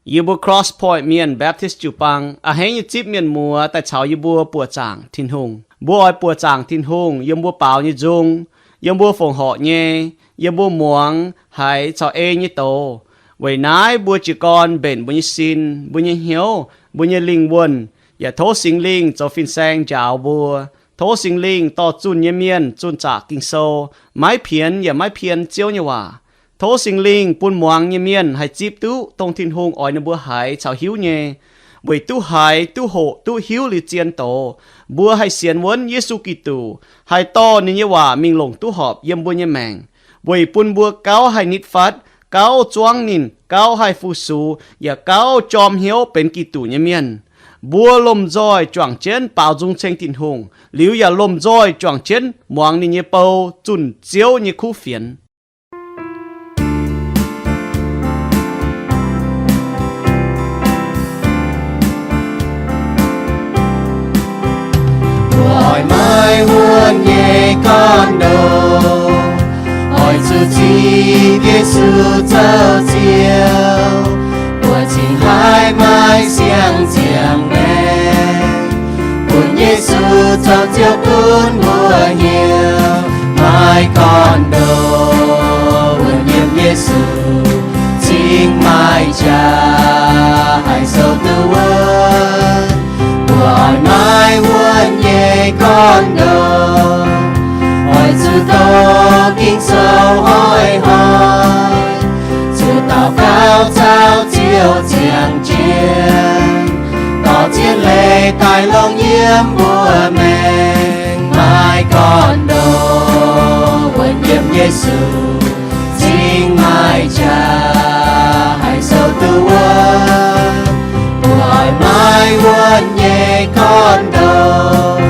Yie mbuo Cross Point Mienh Baptist jiu-baang a'hneiv nyei zipv mienh muoz daaih caux yie mbuo buoqc zaangc Tin-Hungh. Mbuo oix buoqc zaangc Tin-Hungh yiem mbuo baaux nyei nzung, yiem mbuo fongc horc nyei, yiem mbuo muangx haiz caux ei nyei doz. Weic naaiv mbuo jiez gorn mbenc mbuo nyei sin, mbuo nyei hnyouv, mbuo nyei lingh wuonh, yaac tov Singx Lingh zoux fin-saeng njaaux mbuo. Tov Singx Lingh dorh zunh nyei mienh zunh zaqc Ging-Sou, maiv pienx yaac maiv pien Ziouv nyei waac. Tov Singx Lingh bun muangx nyei mienh haih zipv duqv dongh Tin-Hungh oix ninh mbuo haiz caux hiuv nyei, weic duqv haiz, duqv hoqc, duqv hiuv liuz zien doz, mbuo haih sienx wuonv Yesu Giduc, haih dorh ninh nyei waac mingh longc duqv horpc yiem mbuo nyei maengc, weic bun mbuo gauh haih nitv fatv, gauh zuangv ninh, gauh haih fu-sux, yaac gauh jorm hnyouv benx Giduc nyei mienh. Mbuo lomh nzoih juangc jienv baaux nzung ceng Tin-Hungh, liuz yaac lomh nzoih juangc jienv muangx ninh nyei bou zunh Ziouv nyei kuv fienx. Mbuo oix maiv wuonv nyei gorn-ndoqv, oix zuqc zipv Yesu zoux Ziouv. Mbuo cingx haih maaih siang-ziangx maengc, bun Yesu zoux Ziouv gunv mbuo hnyouv. Maiv gorn-ndoqv wuonv yiem Yesu, cingx maaih jaax haih sou duqv wuov. Mbuo oix maiv wuonv nyei gorn-ndoqv, oix zuqc doqc Ging-Sou hnoi-hnoi, zuqc daux gaux caux Ziouv ziangh jienv, dorh zien leiz daaih longc yiem mbuo maengc. Maiv gorn-ndoqv wuonv yiem Yesu, cingx maaih jaax haih sou duqv wuov. Mbuo oix maiv wuonv nyei gorn-ndoqv,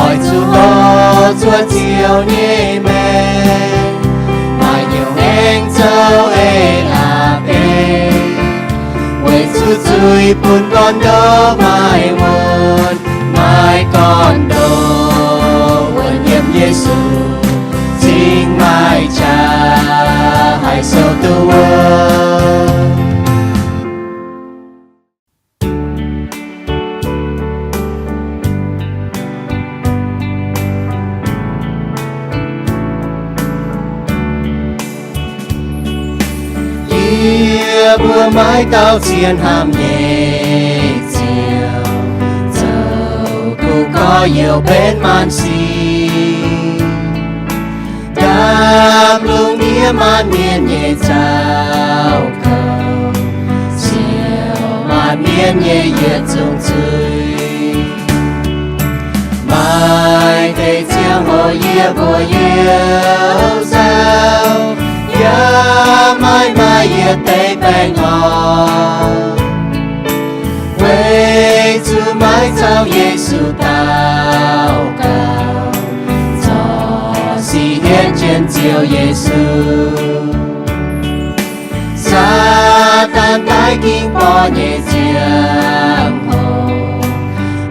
oix zuqc hoqc zuov Ziouv nyei maengc, maaih hnyouv aengx zoux eix aqc deix, weic zuqc zuiz bun gorn-ndoqv maaih wuonx. Maiv gorn-ndoqv wuonx yiem Yesu, cingx maaih jaax haih sou duqv wuov. Yie mbuo maiv dauh zien hnamv nyei Ziouv, zoux kuv gorx-youz benx maanc sic, ndaam lungh ndiev maanc mienh nyei zaux gaux, siou maanc mienh nyei yietc zungv zuiz. Maaih deix ziangh hoc yie mbuo youc zaux, yaac maaih maaih yietc deix baengh orn, weic zuqc maiv caux Yesu daux gaux, corc sic hietv jienv Ziouv Yesu. Saadaan daiv ging-borqc nyei ziangh hoc,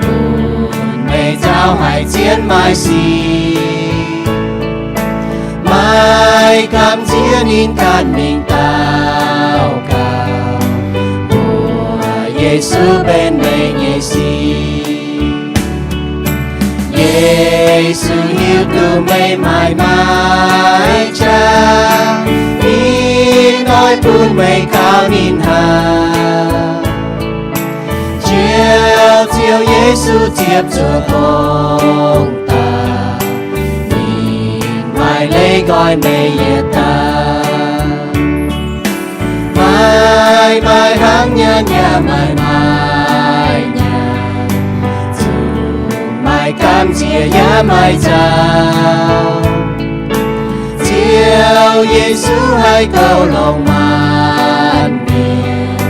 bun meih nzauh haic zien maaih sic, maiv gamh nziex ninh ganh mingh daux gaux, mbuox Yesu benx meih nyei sic. Yesu hiuv duqv meih maaih maaih jaax, ninh oix bun meih gaux ninh hnangv. Njoux Ziouv Yesu ziepc zuoqc hungh daaih, ninh maaih leiz nqoi meih yietc dauh. Maaih maaih hnangv nyaanh yaac maaih maaih nyaanh, zuqc maaih gamh nziex yaac maaih nzauh. Ziouv Yesu haih kouv longc maanc mienh,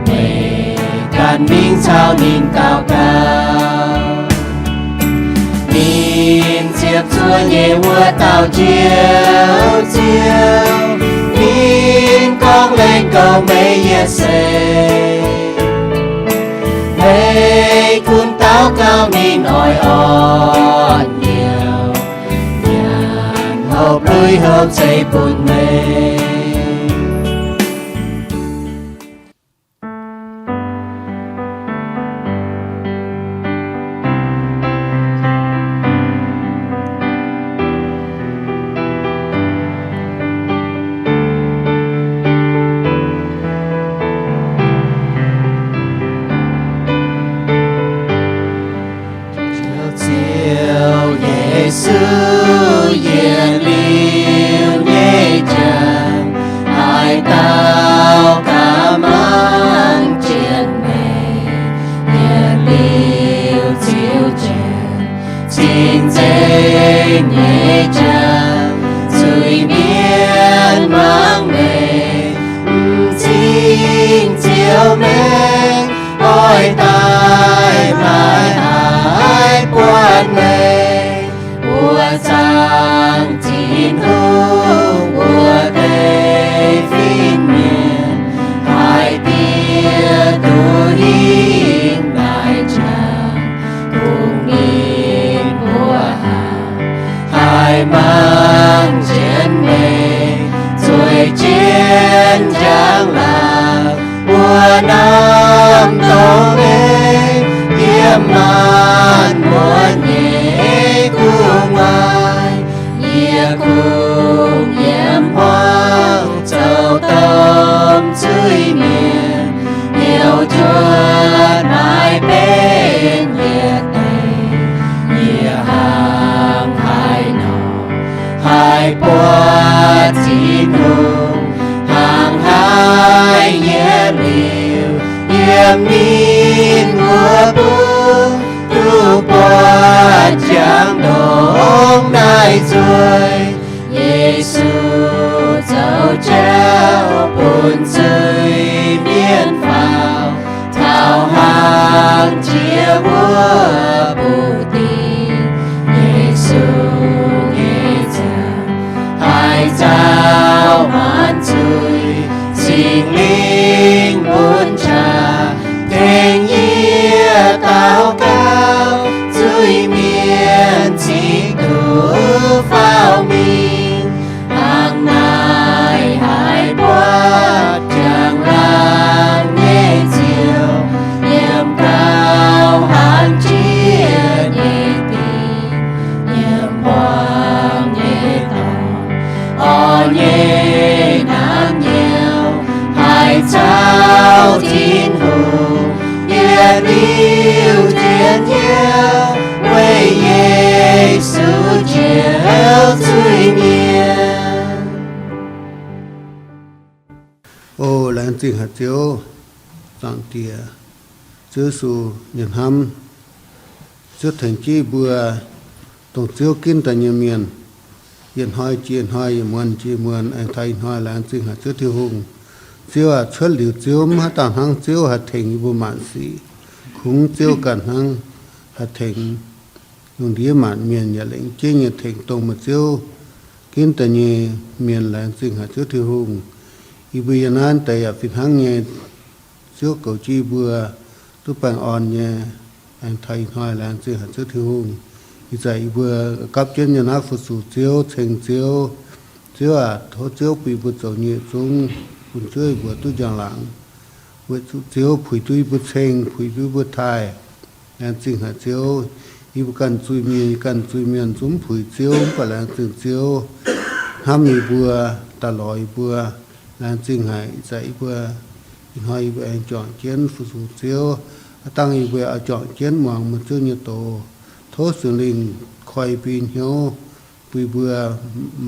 meih ganh mingh caux ninh daux gaux. Ninh ziepc zuoqv nyei wuov dauh Njoux Ziouv, ninh gorngv lengh gouv meih yietc seix. Meih gunv daux gaux ninh oix orn-youh, nyanc hopv lui hopv ceix bun meih. norm dongh ei, yiem maanc muotc nyei gu'nguaaic. Yie kungx yiem hmuangv zoux domh zuiz-mienh, hnyouv njuotv maaih benx yietc deix. Yie hnangv haaix nor haih buatc Tin-Hungh, hnangv haaix yie liuz yiem ninh mbuo bung duqv buatc jangx ndongc naaiv nzueic. Yesu zoux jauv bun zuiz-mienh faaux, taux hnangv jiex wuov buoz-dingh. Yesu nyei ziangh haih nzauh maanc zuiz, Singx Lingh mun qaqv tengx yie daux gaux, zuiz-mienh cingx duqv faaux mingh. Hnangv naaiv haih buatc jangx laangz nyei Ziouv, yiem gauh hnangv jiex nyei dingc, yiem hmuangx nyei dorngx orn nyei hnamv nyouz, haih caux Tin-Hungh yietc liuz njien-youh, weic Yesu njoux zuiz-mienh. O laengz zingh haic Ziouv, Zaangc Diex, Ziouv Yesu nyei hnamv, Ziouv tengx jienv mbuo dongh Ziouv ginv daaih nyei mienh, yietc hnoi jiex hnoi, yietc muonz jiex muonz, aengx taux ih hnoi. Laengz zingh haic Ziouv Tin-Hungh. Ziouv aac, cuotv liuz Ziouv mv haih dangh hnangv Ziouv haih tengx yie mbuo maanc sic. Kungx Ziouv ganh hnangv haih tengx lungh ndiev maanc mienh, yaac lengc jeiv nyei tengx dongh meih Ziouv ginv daaih nyei mienh. Laengz zingh haic Ziouv Tin-Hungh. Yie mbuo yiem naaiv deix yaac fih hnangv nyei, Ziouv goux jienv yie mbuo duqv baengh orn nyei. Aengx taux ih hnoi laengz zingh haic Ziouv Tin-Hungh. Ih zanc yie mbuo gapv jienv nyei naaiv fu-sux Ziouv, ceng Ziouv. Ziouv aac, tov Ziouv bun yie mbuo zoux nyei yietc zungv bun Ziouv yie mbuo duqv njang-laangc, weic zuqc Ziouv puix duqv yie mbuo ceng, puix duqv yie mbuo taaih. Laengz zingh haic Ziouv. Yie mbuo ganh zuiz-mienh, yie ganh zuiz-mienh zungv puix Ziouv, mv baac laengz zingh Ziouv hnamv yie mbuo, daaih lorz yie mbuo. Laengz zingh haic. Ih zanc yie mbuo, ih hnoi yie mbuo aengx juangc jienv fu-sux Ziouv. Aav dangh yie mbuo oix juangc jienv muangx meih Ziouv nyei doz. Tov Singx Lingh koi yie mbuo hnyouv, bun yie mbuo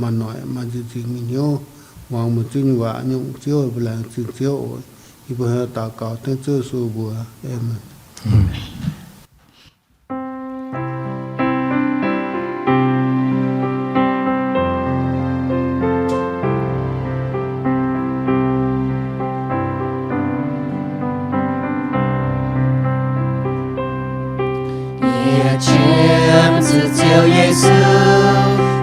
maaih noic maaih nziex nzingc nyei hnyouv muangx meih Ziouv nyei waac, nyungc Ziouv. Yie mbuo laengz zingh Ziouv oc. Yie mbuo daux gaux dengv Ziouv Yesu mbuox. Aamen. Yie qiemx zuqc Ziouv Yesu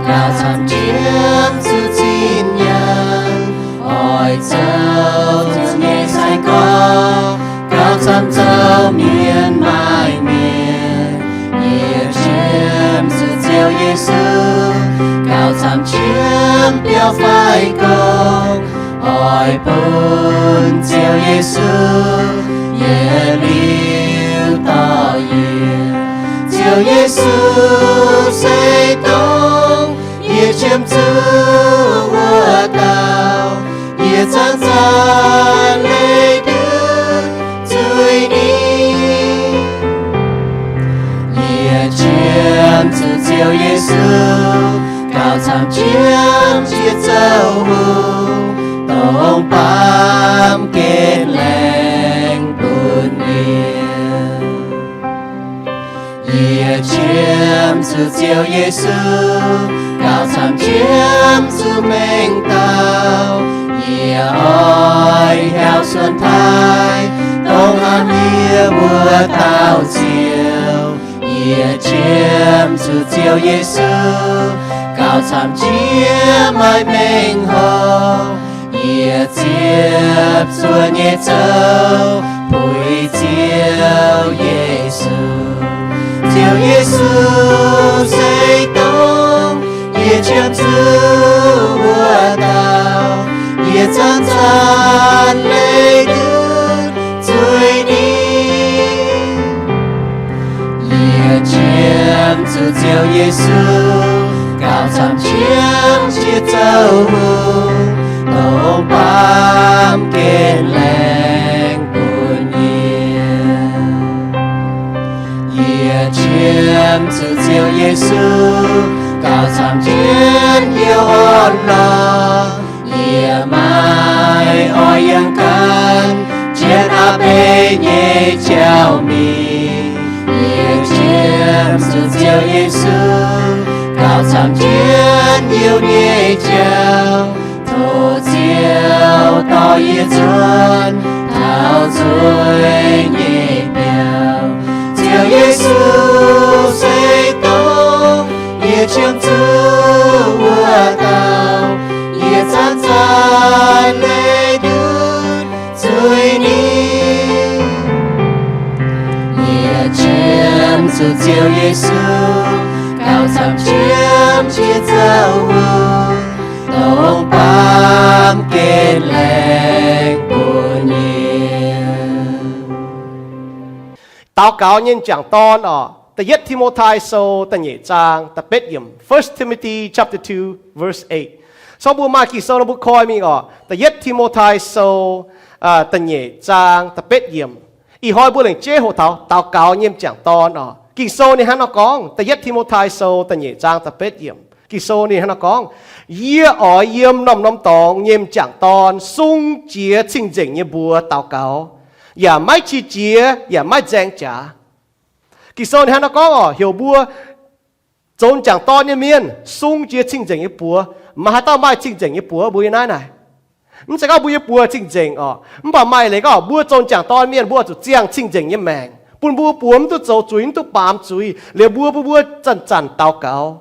gauh camv, qiemx zuqc zinh nyaanh, oix zoux Ziouv nyei sai-gorx, gauh camv zoux mienh maaih mienh. Yie qiemx zuqc Ziouv Yesu gauh camv, qiemx biauv fai gong, oix bun Ziouv Yesu yietc liuz dorh yie. Ziouv Yesu se dongh yie qiemx zuqc wuov dauh, yie zanc-zanc leih ndutv zuiz-ningv. Yie qiemx zuqc Ziouv Yesu gauh camv, qiemx jiex zoux hungh, dongh baamh gen laengz bun yie. Yie qiemx zuqc Ziouv Yesu gauh camv, qiemx zuqc mengh dauh. Yie oix heuc suonc taaih dongh hnamv yie wuov dauh Ziouv. Yie qiemx zuqc Ziouv Yesu gauh camv, qiemx maaih mengh horc. Yie ziepc zuoqv nyei zoux puix Ziouv Yesu. Ziouv Yesu se dongh yie qiemx zuqc wuov dauh, yie zanc-zanc leih ndutv Ziouv Yesu, gauh camv qiemx jiex zouv hungh, dongh baamh gen laengz bun yie. Yie qiemx zuqc Ziouv Yesu, gauh camv jienv hnyouv orn-lorqc. Yie maiv oix yangh gan jienv aa bei nyei jauv mingh. Yie qiemx zuqc Ziouv Yesu, gauh camv jienv hnyouv nyei jauv. Tov Ziouv dorh yie nzuonx taux zuiz nyei biauv. Ziouv Yesu se dongh yie qiemx zuqc wuov dauh, yie zanc-zanc leih ndutv zuiz ninh. Yie qiemx zuqc Ziouv Yesu, gauh camv qiemx jiex zouv hungh, dongh baamh gen laengz bun yie. Daux gaux nyei m'jangc dorn oc. Da'yietv Ti^mo^tai Sou da'nyeic zaang da'betv yiemc. First Timothy chapter two, verse eight. Cong mbuo maaih Ging-Sou nor mbuo koi mingh oc. Da'yietv Ti^mo^tai Sou da'nyeic zaang da'betv yiemc. Ih hnoi mbuo lengc jeiv hoqc taux daux gaux nyei m'jangc dorn oc. Ging-Sou ninh hnangv nor gorngv, Da'yietv Ti^mo^tai Sou da'nyeic zaang da'betv yiemc. Ging-Sou ninh hnangv nor gorngv, Yie oix yiem norm-norm dorngx nyei m'jangc dorn sung jiex cing-nzengc nyei mbuox daux gaux, yaac maiv qiex jiez yaac maiv nzaeng jaax. Ging-Sou ninh hnangv nor gorngv oc, heuc mbuo zoux m'jangc dorn nyei mienh sung jiex cing-nzengc nyei buoz. Maaih haaix dauh maaih cing-nzengc nyei buoz mbuo yiem naaiv naaic? Mv zeiz gorngv mbuo nyei buoz cing-nzengc oc, mv baac maaih leiz gorngv mbuo zoux m'jangc dorn mienh mbuo oix zuqc ziangh cing-nzengc nyei maengc, bun mbuo buoz mv duqv zoux zuiz, mv duqv baamz zuiz, liuz mbuo, mbuo, mbuo zanc-zanc daux gaux.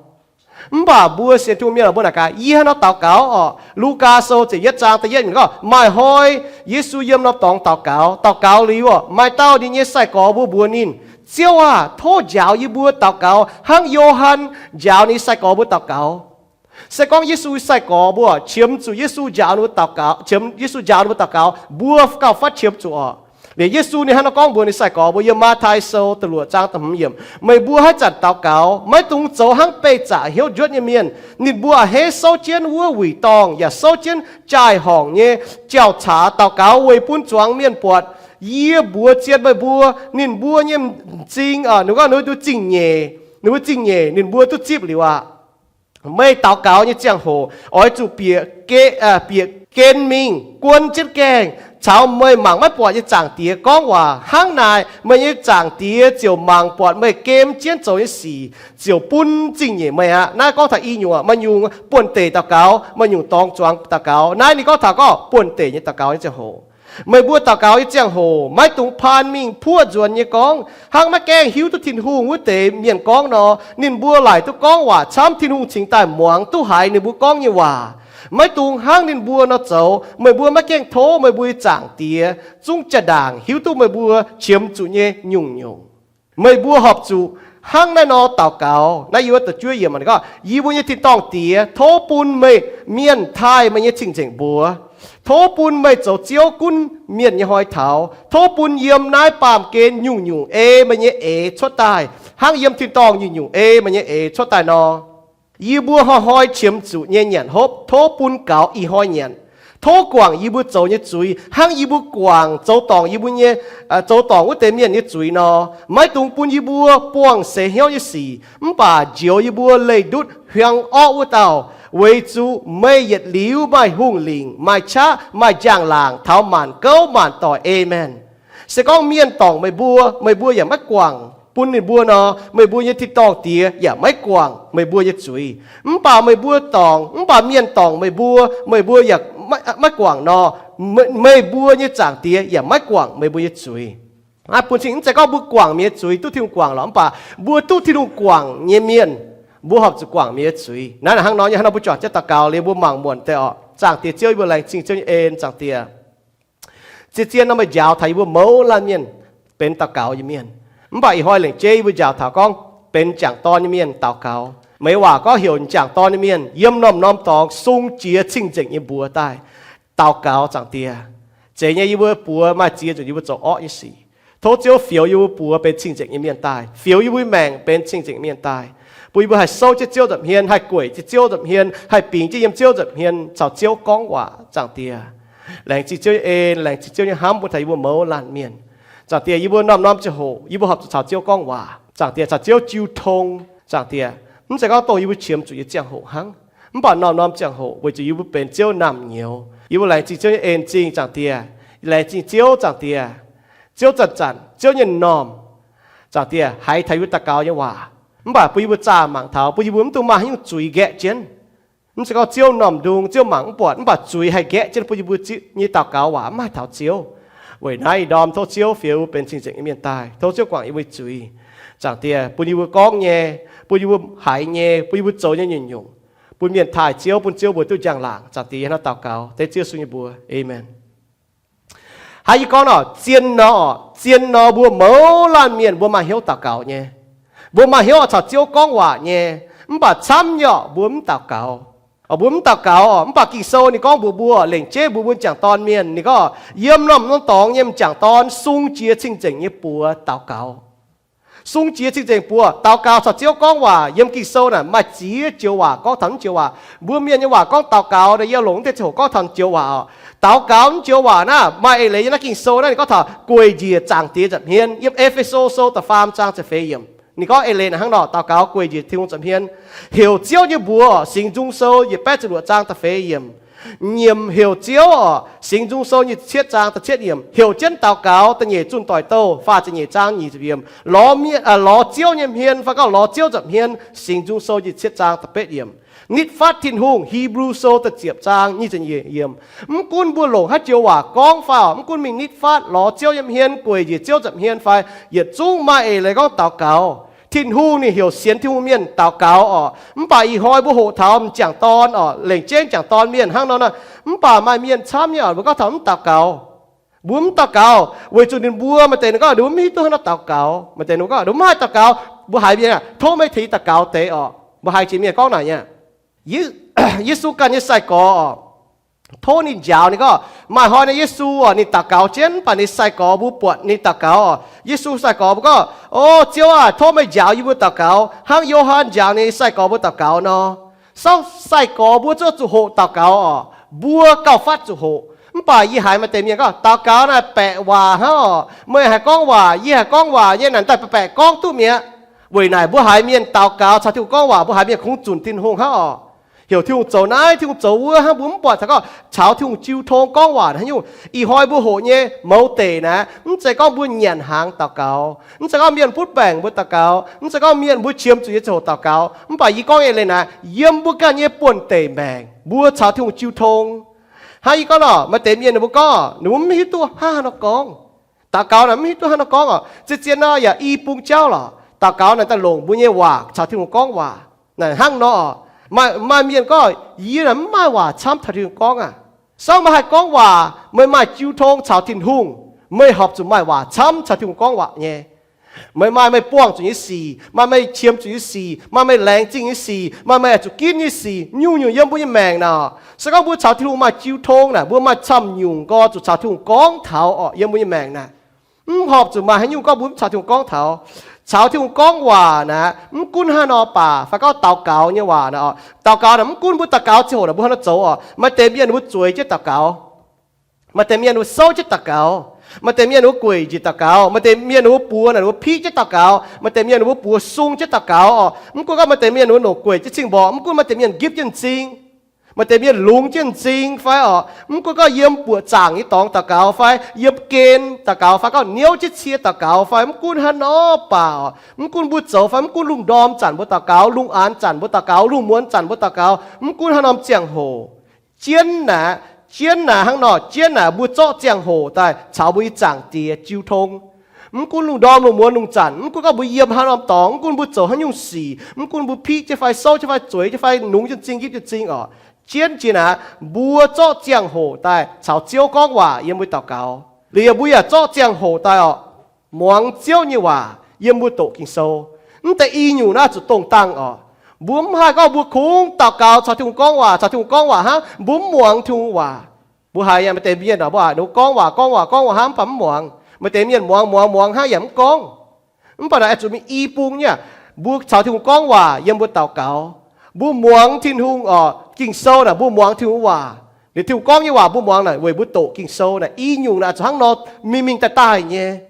Mv baac mbuo sienx Tin-Hungh mienh mbuo naaic gaax, yie hnangv nor daux gaux oc. Lugaa Sou ziepc yietv zaang da'yietv yiemc gorngv, Maaih hnoi Yesu yiem norm dorngx daux gaux. Daux gaux liuz, maaih dauh ninh nyei sai-gorx mbuo mbuox ninh, Ziouv aah! Tov njaaux yie mbuo daux gaux hnangv Yo^han njaaux ninh nyei sai-gorx mbuo daux gaux. Se gorngv Yesu nyei sai-gorx mbuo qiemx zuqc Yesu njaaux ninh mbuo daux gaux, qiemx Yesu njaaux ninh mbuo daux gaux, mbuo gauh fatv qiemx zuqc oc. Liuz Yesu ninh hnangv nor gorngv mbuox ninh sai-gorx mbuo yiem Matv^tai Sou da'luoqc zaang da'hmz yiemc, Meih mbuo haaix zanc daux gaux, maiv dungx zoux hnangv beih zaqc hnyouv njuotv nyei mienh. Ninh mbuo a'hneiv souv jienv wuov wuic dorngh yaac souv jienv jaai-horngc nyei jauv-caax daux gaux weic bun zuangx mienh buatc. Yie mbuox zien meih mbuo, ninh mbuo nyei m'zing, ninh gorngv ninh mbuo zingh nyeic, ninh mbuo zingh nyeic ninh mbuo duqv zipv liuz aqv. Meih daux gaux nyei ziangh hoc oix zuqc bieqc, bieqc gen mingh guon jienv gaengh caux meih mangc maiv buatc nyei Zaangc Diex gorngv waac. Hnangv naaic meih nyei Zaangc Diex ziouc mangc buatc meih gem jienv zoux nyei sic, ziouc bun zingh nyeic meih aqv. Naaiv gorngv taux i nyungc maaih nyungc buonv-deic daux gaux, maaih nyungc dorngx zuangx daux gaux. Naaiv ninh gorngv taux gorngv buonv-deic nyei daux gaux nyei ziangh hoc. Meih mbuo daux gaux nyei ziangh hoc maiv dungx paan mingh puoqv nzuonx nyei gorngv, hnangv maiv gaengh hiuv duqv Tin-Hungh wuov deix mienh gorngv nor. Ninh mbuo laaic duqv gorngv waac camv, Tin-Hungh cingx daaih muangx duqv haiz ninh mbuo gorngv nyei waac. Maiv dungx hnangv ninh mbuo nor zoux. Meih mbuo maiv gaengh tov meih mbuo nyei Zaangc Diex zungv jaa-ndaangc hiuv duqv meih mbuo qiemx zuqc nyei nyungc-nyungc. Meih mbuo horpc zuqc hnangv naaiv nor daux gaux. Naaiv yiem da'juov yiemc gorngv, Yie mbuo nyei tin-dorngh Diex, tov bun meih, mienh taaih meih nyei cing-nzengc mbuox. Tov bun meih zoux Ziouv gunv mienh nyei hnoi taux. Tov bun yiem naaiv baamh gen nyungc-nyungc ei meih nyei eix cuotv daaih, hnangv yiem tin-dorngh nyungc-nyungc ei meih nyei eix cuotv daaih nor. Yie mbuo hnoi-hnoi qiemx zuqc nyei nyanc hopv tov bun gaux ih hnoi nyanc. Tov guangc yie mbuo zoux nyei zuiz hnangv yie mbuo guangc zoux dorngc yie mbuo nyei, zoux dorngc wuov deix mienh nyei zuiz nor. Maiv dungx bun yie mbuo buangh seix hnyouv nyei sic, mv baac njoux yie mbuo leih ndutv hiuang orqv wuov dauh, weic zuqc meih yietc liuz maaih hungh lingc, maaih qaqv, maaih njang-laangc taux maanc gouv maanc doic. Aamen. Se gorngv mienh dorngc meih mbuo, meih mbuo yaac maiv guangc bun ninh mbuo nor, meih mbuo nyei tin-dorngh Diex yaac maiv guangc meih mbuo nyei zuiz. Mv baac meih mbuo dorngc, mv baac mienh dorngc meih mbuo, meih mbuo yaac maiv guangc nor, meih mbuo nyei Zaangc Diex yaac maiv guangc meih mbuo nyei zuiz. Naaiv bun cing mv zeiz gorngv mbuo guangc mienh nyei zuiz duqv Tin-Hungh guangc lorqc, mv baac mbuo duqv Tin-Hungh guangc nyei mienh, mbuo horpc zuqc guangc mienh nyei zuiz. Naaiv hnangv nor nyei, hnangv nor mbuo juangc jienv daux gaux liuz mbuo mangc muonc deix oc. Zaangc Diex Ziouv, yie mbuo laengz zingh Ziouv nyei en, Zaangc Diex. Zien-zien nor meih njaaux taux yie mbuo mouz laanh mienh benx daux gaux nyei mienh. Mv baac ih hnoi lengc jeiv yie mbuo njaaux taux gorngv benx m'jangc dorn nyei mienh daux gaux. Meih nyei waac gorngv heuc m'jangc dorn nyei mienh yiem norm-norm dorngx sung jiex cing-nzengc nyei mbuox daaih daux gaux, Zaangc Diex. Zeiz nyei yie mbuo buoz maaih ziex nzunc yie mbuo zoux orqv nyei sic. Tov Ziouv fioux yie mbuo buoz benx cing-nzengc nyei mienh daaih, fioux yie mbuo maengc benx cing-nzengc mienh daaih, Bun yie mbuo haih souv jienv Ziouv nza'hmien, haih gueic jienv Ziouv nza'hmien, haih bingx jienv yiem Ziouv nza'hmien, caux Ziouv gorngv waac. Zaangc Diex, laengz zingh Ziouv nyei en, laengz zingh Ziouv nyei hnamv bun taux yie mbuo mouz laanh mienh. Zaangc Diex, yie mbuo norm-norm ziangh hoc yie mbuo horpc zuqc caux Ziouv gorngv waac. Zaangc Diex, caux Ziouv jiu tong. Zaangc Diex, mv zeiz gorngv dongh yie mbuo qiemx zuqc nyei ziangh hoc hnangv, mv baac norm-norm ziangh hoc weic zuqc yie mbuo benx Ziouv naamh nyouz. Yie mbuo laengz zingh Ziouv nyei en-zingh. Zaangc Diex, laengz zingh Ziouv. Zaangc Diex, Ziouv zanc-zanc, Ziouv nyei normh, Zaangc Diex, haiz taux yie mbuo daux gaux nyei waac, mv baac bun yie mbuo zaah mangc taux, bun yie mbuo mv dungx maaih haaix nyungc zuiz nqaeqv jienv. Mv zeiz gorngv Ziouv m'normh ndung, Ziouv mangc mv buatc, mv baac zuiz haih nqaeqv jienv bun yie mbuo nyei daux gaux waac mv haih taux Ziouv. Weic naaiv ih ndorm tov Ziouv fienx mbuo benx cing-nzengc nyei mienh daaih. Tov Ziouv guangc yie mbuo nyei zuiz. Zaangc Diex, bun yie mbuo gorngv nyei, bun yie mbuo haiz nyei, bun yie mbuo zoux nyei nyungc-nyungc, bun mienh taaih Ziouv, bun Ziouv mbuo duqv njang-laangc. Zaangc Diex, yie hnangv daux gaux dengv Ziouv Yesu nyei mbuox, aamen. Hnangv yie gorngv nor, zien nor, zien nor mbuo mouz laanh mienh mbuo maaih hnyouv daux gaux nyei. Mbuo maaih hnyouv caux Ziouv gorngv waac nyei, mv baac camv nyei orqc, mbuo mv daux gaux. Mbuo mv daux gaux orqc, mv baac Ging-Sou ninh gorngv mbuox mbuo, lengc jeiv mbuox mbuo m'jangc dorn mienh, ninh gorngv, yiem norm-norm dorngx nyei m'jangc dorn sung jiex cing-nzengc nyei buoz daux gaux. Sung jiex cing-nzengc buoz daux gaux caux Ziouv gorngv waac. Yiem Ging-Sou naaic maaih ziex joux waac gorngv taux naaiv joux waac. Mbuo mienh nyei waac gorngv daux gaux, yie longc naaiv deix ziangh hoc gorngv taux naaiv joux waac oc. Daux gaux naaiv joux waac naaiv maaih eix leiz yiem naaiv Ging-Sou naaiv, ninh gorngv taux gueic njiec Zaangc Diex nza'hmien. Yiem E^fe^so Sou da'faam zaang ziepc feix yiemc, ninh gorngv eix leiz naaic hnangv nor, daux gaux gueic njiec Tin-Hungh nza'hmien. Heuc Ziouv nyei mbuox, Singx Nzung Sou yietc baeqv ziepc luoqc zaang da'feix yiemc. Nyiemc heuc Ziouv oc, Singx Nzung Sou nyic ziepc cietv zaang da'cietv yiemc. Heuc jienv daux gaux, da'nyeic zunh doic douh faah ziepc nyeic zaang nyic ziepc yiemc. Lorz mienh, lorz Ziouv nyei hmien fai gorngv lorz Ziouv nza'hmien, Singx Nzung Sou nyic ziepc cietv zaang da'betv yiemc. Nitv fatv Tin-Hungh, Hipv^lu Sou da'ziepc zaang nyic ziepc nyeic yiemc. Mv gunv mbuo longc haaix joux waac gorngv fai oc, mv gunv mingh nitv fatv, lorz Ziouv nyei hmien, gueic njiec Ziouv nza'hmien fai, yietc zungv maaih eix leiz gorngv daux gaux. Tin-Hungh ninh heuc sienx Tin-Hungh mienh daux gaux oc. Mv baac ih hnoi mbuo hoqc taux m'jangc dorn oc, lengc jeiv m'jangc dorn mienh hnangv nor nor, mv baac maaih mienh camv nyei oc, mbuo gorngv taux mv daux gaux. Mbuo mv daux gaux weic zuqc ninh mbuo, maaih deix ninh gorngv ninh mbuo mv hiuv duqv hnangv nor daux gaux. Maaih deix ninh gorngv ninh mbuo mv haih daux gaux. Mbuo haiz mienh, tov meih tengx yie daux gaux deix oc. Mbuo haiz jiex mienh gorngv naaic nyei, Yesu ganh nyei sai-gorx oc, tov ninh njaaux ninh gorngv, maaih hnoi naaiv Yesu oc, ninh daux gaux jienv, mv baac ninh sai-gorx mbuo buatc ninh daux gaux oc. Yesu sai-gorx mbuo gorngv, O Ziouv aah! Tov meih njaaux yie mbuo daux gaux hnangv Yo^han njaaux ninh nyei sai-gorx mbuo daux gaux nor. Saauv sai-gorx mbuo zuqc hoqc daux gaux oc. Mbuo gauh fatv zuqc hoqc. Mv baac yie haiz maaih deix mienh gorngv, Daux gaux naaic baeqc waac hnangv oc. Meih haiz gorngv waac, yie haiz gorngv waac nyei, naaic daaih baeqc baeqc gorngv duqv mi'aqv. Weic naaic mbuo haiz mienh daux gaux caux Tin-Hungh gorngv waac, mbuo haiz mienh kungx zunc Tin-Hungh hnangv oc. Heuc Tin-Hungh zoux naaiv, Tin-Hungh zoux wuov hnangv, mbuo mv buatc caux gorngv caux Tin-Hungh jiu tong gorngv waac haaix nyungc. Ih hnoi mbuo hoqc nyei mouz deic naaic, mv zeiz gorngv mbuo nyanc hnaangx daux gaux, mv zeiz gorngv mienh butv baengc mbuo daux gaux, mv zeiz gorngv mienh mbuo qiemx zuqc nyei ziangh hoc daux gaux. Mv baac yie gorngv eix leiz naaic, yiem mbuo ganh nyei buonv-deic maengc mbuo caux Tin-Hungh jiu tong. Hnangv yie gorngv nor, maaih deix mienh ninh mbuo gorngv ninh mbuo mv hiuv duqv hnangv haaix nor gorngv. Daux gaux naaic mv hiuv duqv hnangv haaix nor gorngv oc. Zien-zien nor yaac i bung jauv lorqc. Daux gaux naaic daaih longc mbuo nyei waac caux Tin-Hungh gorngv waac. Naaic hnangv nor, maaih mienh gorngv, Yie naaic mv maaih waac camv caux Tin-Hungh gorngv aqv. Saauv meih haih gorngv waac, meih maaih jiu tong caux Tin-Hungh, meih horpc zuqc maaih waac camv caux Tin-Hungh gorngv waac nyei. Meih maaih meih buangh zuqc nyei sic, maaih meih qiemx zuqc nyei sic, maaih meih laengz zingh nyei sic, maaih meih zuqc ginv nyei sic, nyungc-nyungc yiem mbuo nyei maengc naaic. Se gorngv mbuo caux Tin-Hungh maaih jiu tong naaic, mbuo maaih camv nyungc nqoi zuqc caux Tin-Hungh gorngv taux oc, yiem mbuo nyei maengc naaic. Mv horpc zuqc maaih haaix nyungc gorngv mbuo mv caux Tin-Hungh gorngv taux. Caux Tin-Hungh gorngv waac naaic, mv gunv haaix nor baac, fai gorngv daux gaux nyei waac naaic oc. Daux gaux naaic mv gunv mbuo daux gaux ziangh hoc naaic mbuo haaix nor zoux oc. Maaih deix mienh mbuo zueiz jienv daux gaux. Maaih deix mienh mbuo souv jienv daux gaux. Maaih deix mienh mbuo gueic njiec daux gaux. Maaih deix mienh mbuo buoz naaic mbuo piqv jienv daux gaux. Maaih deix mienh mbuo buoz sung jienv daux gaux oc. Mv gunv gorngv maaih deix mienh mbuo longc gueic jienv cing-mborqc, mv gunv maaih deix mienh nqipv jienv m'zing, maaih deix mienh lungz jienv m'zing fai oc, mv gunv gorngv yiem buoqc zaangc nyei dorngx daux gaux fai yiem gen daux gaux fai gorngv niouv jienv cie daux gaux fai mv gunv haaix nor baac oc, mv gunv mbuo zoux fai mv gunv lungh ndorm zanc mbuo daux gaux, lungh aanx zanc mbuo daux gaux, lungh muonz zanc mbuo daux gaux, mv gunv haaix norm ziangh hoc, jienv naaic, jienv naaic hnangv nor, jienv naaic mbuo zorqv ziangh hoc daaih caux mbuo nyei Zaangc Diex jiu tong. Mv gunv lungh ndorm lungh muonz lungh zanc, mv gunv gorngv mbuo yiem haaix norm dorngx, mv gunv mbuo zoux haaix nyungc sic, mv gunv mbuo piqv jienv fai souv jienv fai zueiz jienv fai lungz jienv m'zing nqipv jienv m'zing oc, jienv jiex naaic mbuo zorqv ziangh hoc daaih caux Ziouv gorngv waac yiem mbuo daux gaux. Liuz mbuo yaac zorqv ziangh hoc daaih oc, muangx Ziouv nyei waac yiem mbuo doqc Ging-Sou. Mv deix i nyungc naaiv zuqc dongh dangh oc. Mbuo mv haih gorngv mbuo kungx daux gaux caux Tin-Hungh gorngv waac, caux Tin-Hungh gorngv waac hnangv mbuo mv muangx Tin-Hungh waac. Mbuo haiz maaih deix mienh mbuo aac, ninh gorngv waac gorngv waac gorngv waac hnangv mv baac mv muangx. Maaih deix mienh muangx muangx muangx hnangv yaac mv gorngv. Mv baac naaic zuqc mingh i bung nyei aqv. Mbuo caux Tin-Hungh gorngv waac yiem mbuo daux gaux. Mbuo muangx Tin-Hungh oc, Ging-Sou naaic mbuo muangx Tin-Hungh waac. Liuz Tin-Hungh gorngv nyei waac mbuo muangx naaic weic mbuo doqc Ging-Sou naaic i nyungc naaic zuqc hnangv nor mingh mingh daaih daaih nyei.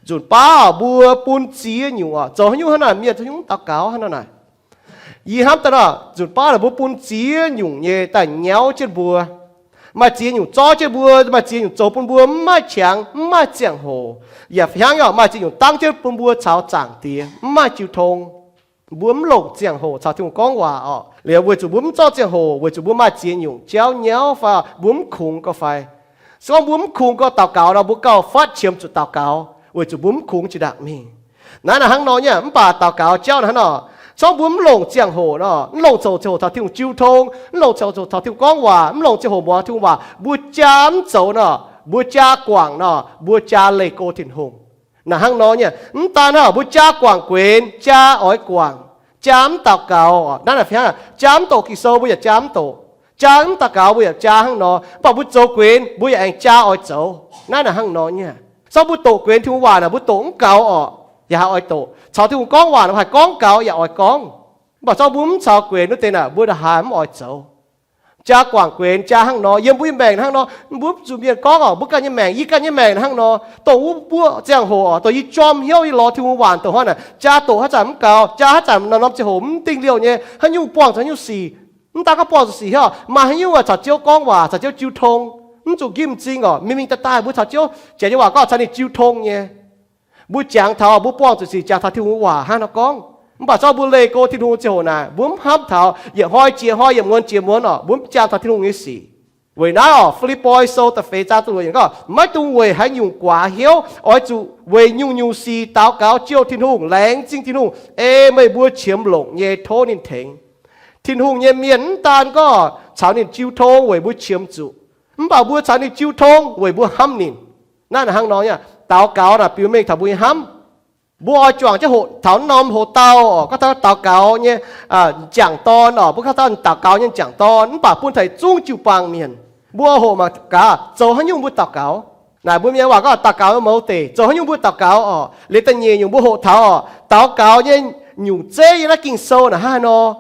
Nzunc baav mbuo bun ziex nyungc oc, zoux haaix nyungc hnangv naaic mienh zoux haaix nyungc daux gaux hnangv nor naaic. Yie hnamv daaih nor, nzunc baav naaic mbuo bun ziex nyungc nyei daaih nyauv jienv mbuo. Maaih ziex nyungc zorv jienv mbuo, maaih ziex nyungc zoux bun mbuo mv maaih qangx, mv maaih ziangh hoc. Yaac fih hnangv yaac maaih ziex nyungc dangv jienv bun mbuo caux Zaangc Diex mv maaih jiu tong. Mbuo mv longc ziangh hoc caux Tin-Hungh gorngv waac oc. Liuz weic zuqc mbuo mv zorqv ziangh hoc, weic zuqc mbuo maaih ziex nyungc jauv nyauv fai mbuo mv kungx gau fai. Se gorngv mbuo mv kungx gau daux gaux nor, mbuo gauh fatv qiemx zuqc daux gaux, weic zuqc mbuo mv kungx jiex ndaangc mingh. Naaiv naaic hnangv nor nyei, mv baac daux gaux jauv naaic hnangv nor, se gorngv mbuo mv longc ziangh hoc nor, mv longc coux ziangh hoc caux Tin-Hungh jiu tong, mv longc coux ziangh hoc caux Tin-Hungh gorngv waac, mv longc ziangh hoc muangx Tin-Hungh waac, mbuo jaa mv zoux nor, mbuo jaa guangc nor, mbuo jaa leih go Tin-Hungh. Naaic hnangv nor nyei, mv daan hnangv, mbuo jaa guangc guenx, jaa oix guangc, jaa mv daux gaux. Naaiv naaic fih hnangv, jaa mv doqc Ging-Sou mbuo yaac jaa mv doqc, jaa mv daux gaux mbuo yaac jaa hnangv nor. Mv baac mbuo zoux guenx mbuo yaac aengx jaa oix zoux. Naaiv naaic hnangv nor nyei. Se gorngv mbuo doqc guenx Tin-Hungh waac naaic mbuo doqc mv gaux orqc, yaac haih oix doqc. Caux Tin-Hungh gorngv waac naaic haih gorngv gaux yaac oix gorngv. Mv baac se gorngv mbuo mv caux guenx wuov deix naaic mbuo ndaaih haaix mv oix zoux. Jaa guangc guenx jaa hnangv nor, yiem mbuo nyei maengc hnangv nor, mbuo mv zuqc mienh gorngv orqc, mbuo ganh nyei maengc, yie ganh nyei maengc hnangv nor, dongh wuov mbuo ziangh hoc, dongh yie jorm hnyouv yie lorz Tin-Hungh waac doqc hnangv naaic, jaa doqc haaix zanc mv gaux, jaa haaix zanc norm-norm ziangh hoc mv dingh liouh nyei, haaix nyungc buangh zuqc haaix nyungc sic. Mv daan gorngv buangh zuqc sic hnangv, maaih haaix nyungc caux Ziouv gorngv waac, caux Ziouv jiu tong, mv zuqc nqimv m'zing orqc, mingh mingh daaih daaih mbuo caux Ziouv jangx nyei waac gorngv caux ninh jiu tong nyei. Mbuo jangx taux mbuo buangh zuqc sic jangx taux Tin-Hungh waac hnangv nor gorngv. Mv baac se gorngv mbuo leih go Tin-Hungh ziangh hoc naaic, mbuo mv hnamv taux yietc hnoi jiex hnoi, yietc muonz jiex muonz orqc, mbuo mv jangx taux Tin-Hungh nyei sic. Weic naaiv orqc, Fi^lipv^poi Sou da'feix zaang da'luoqc yiemc gorngv, maiv dungx weic haaix nyungc guaax hnyouv, oix zuqc weic nyungc-nyungc sic daux gaux jouh Tin-Hungh, laengz zingh Tin-Hungh, ei meih mbuo qiemx longc nyei tov ninh tengx. Tin-Hungh nyei mienh mv daan gorngv caux ninh jiu tong weic mbuo qiemx zuqc, mv baac mbuo caux ninh jiu tong weic mbuo hnamv ninh. Naaiv hnangv nor nyei, daux gaux naaic biux mengh taux mbuo nyei hnamv. Mbuo oix juangc jienv hoqc taux norm hoc-dauh orqc, gorngv taux daux gaux nyei m'jangc dorn orqc, mbuo gorngv taux daux gaux nyei m'jangc dorn, mv baac bun taux yietc zungv jiu-baang mienh, mbuo hoqc mangc gaax zoux haaix nyungc mbuo daux gaux. Naaic mbuo mienh waac gorngv daux gaux nyei mouz deic, zoux haaix nyungc mbuo daux gaux orqc. Liuz da'nyeic nyungc mbuo hoqc taux orqc, daux gaux nyei nyungc zeiv yiem naaiv Ging-Sou naaic hnangv haaix nor.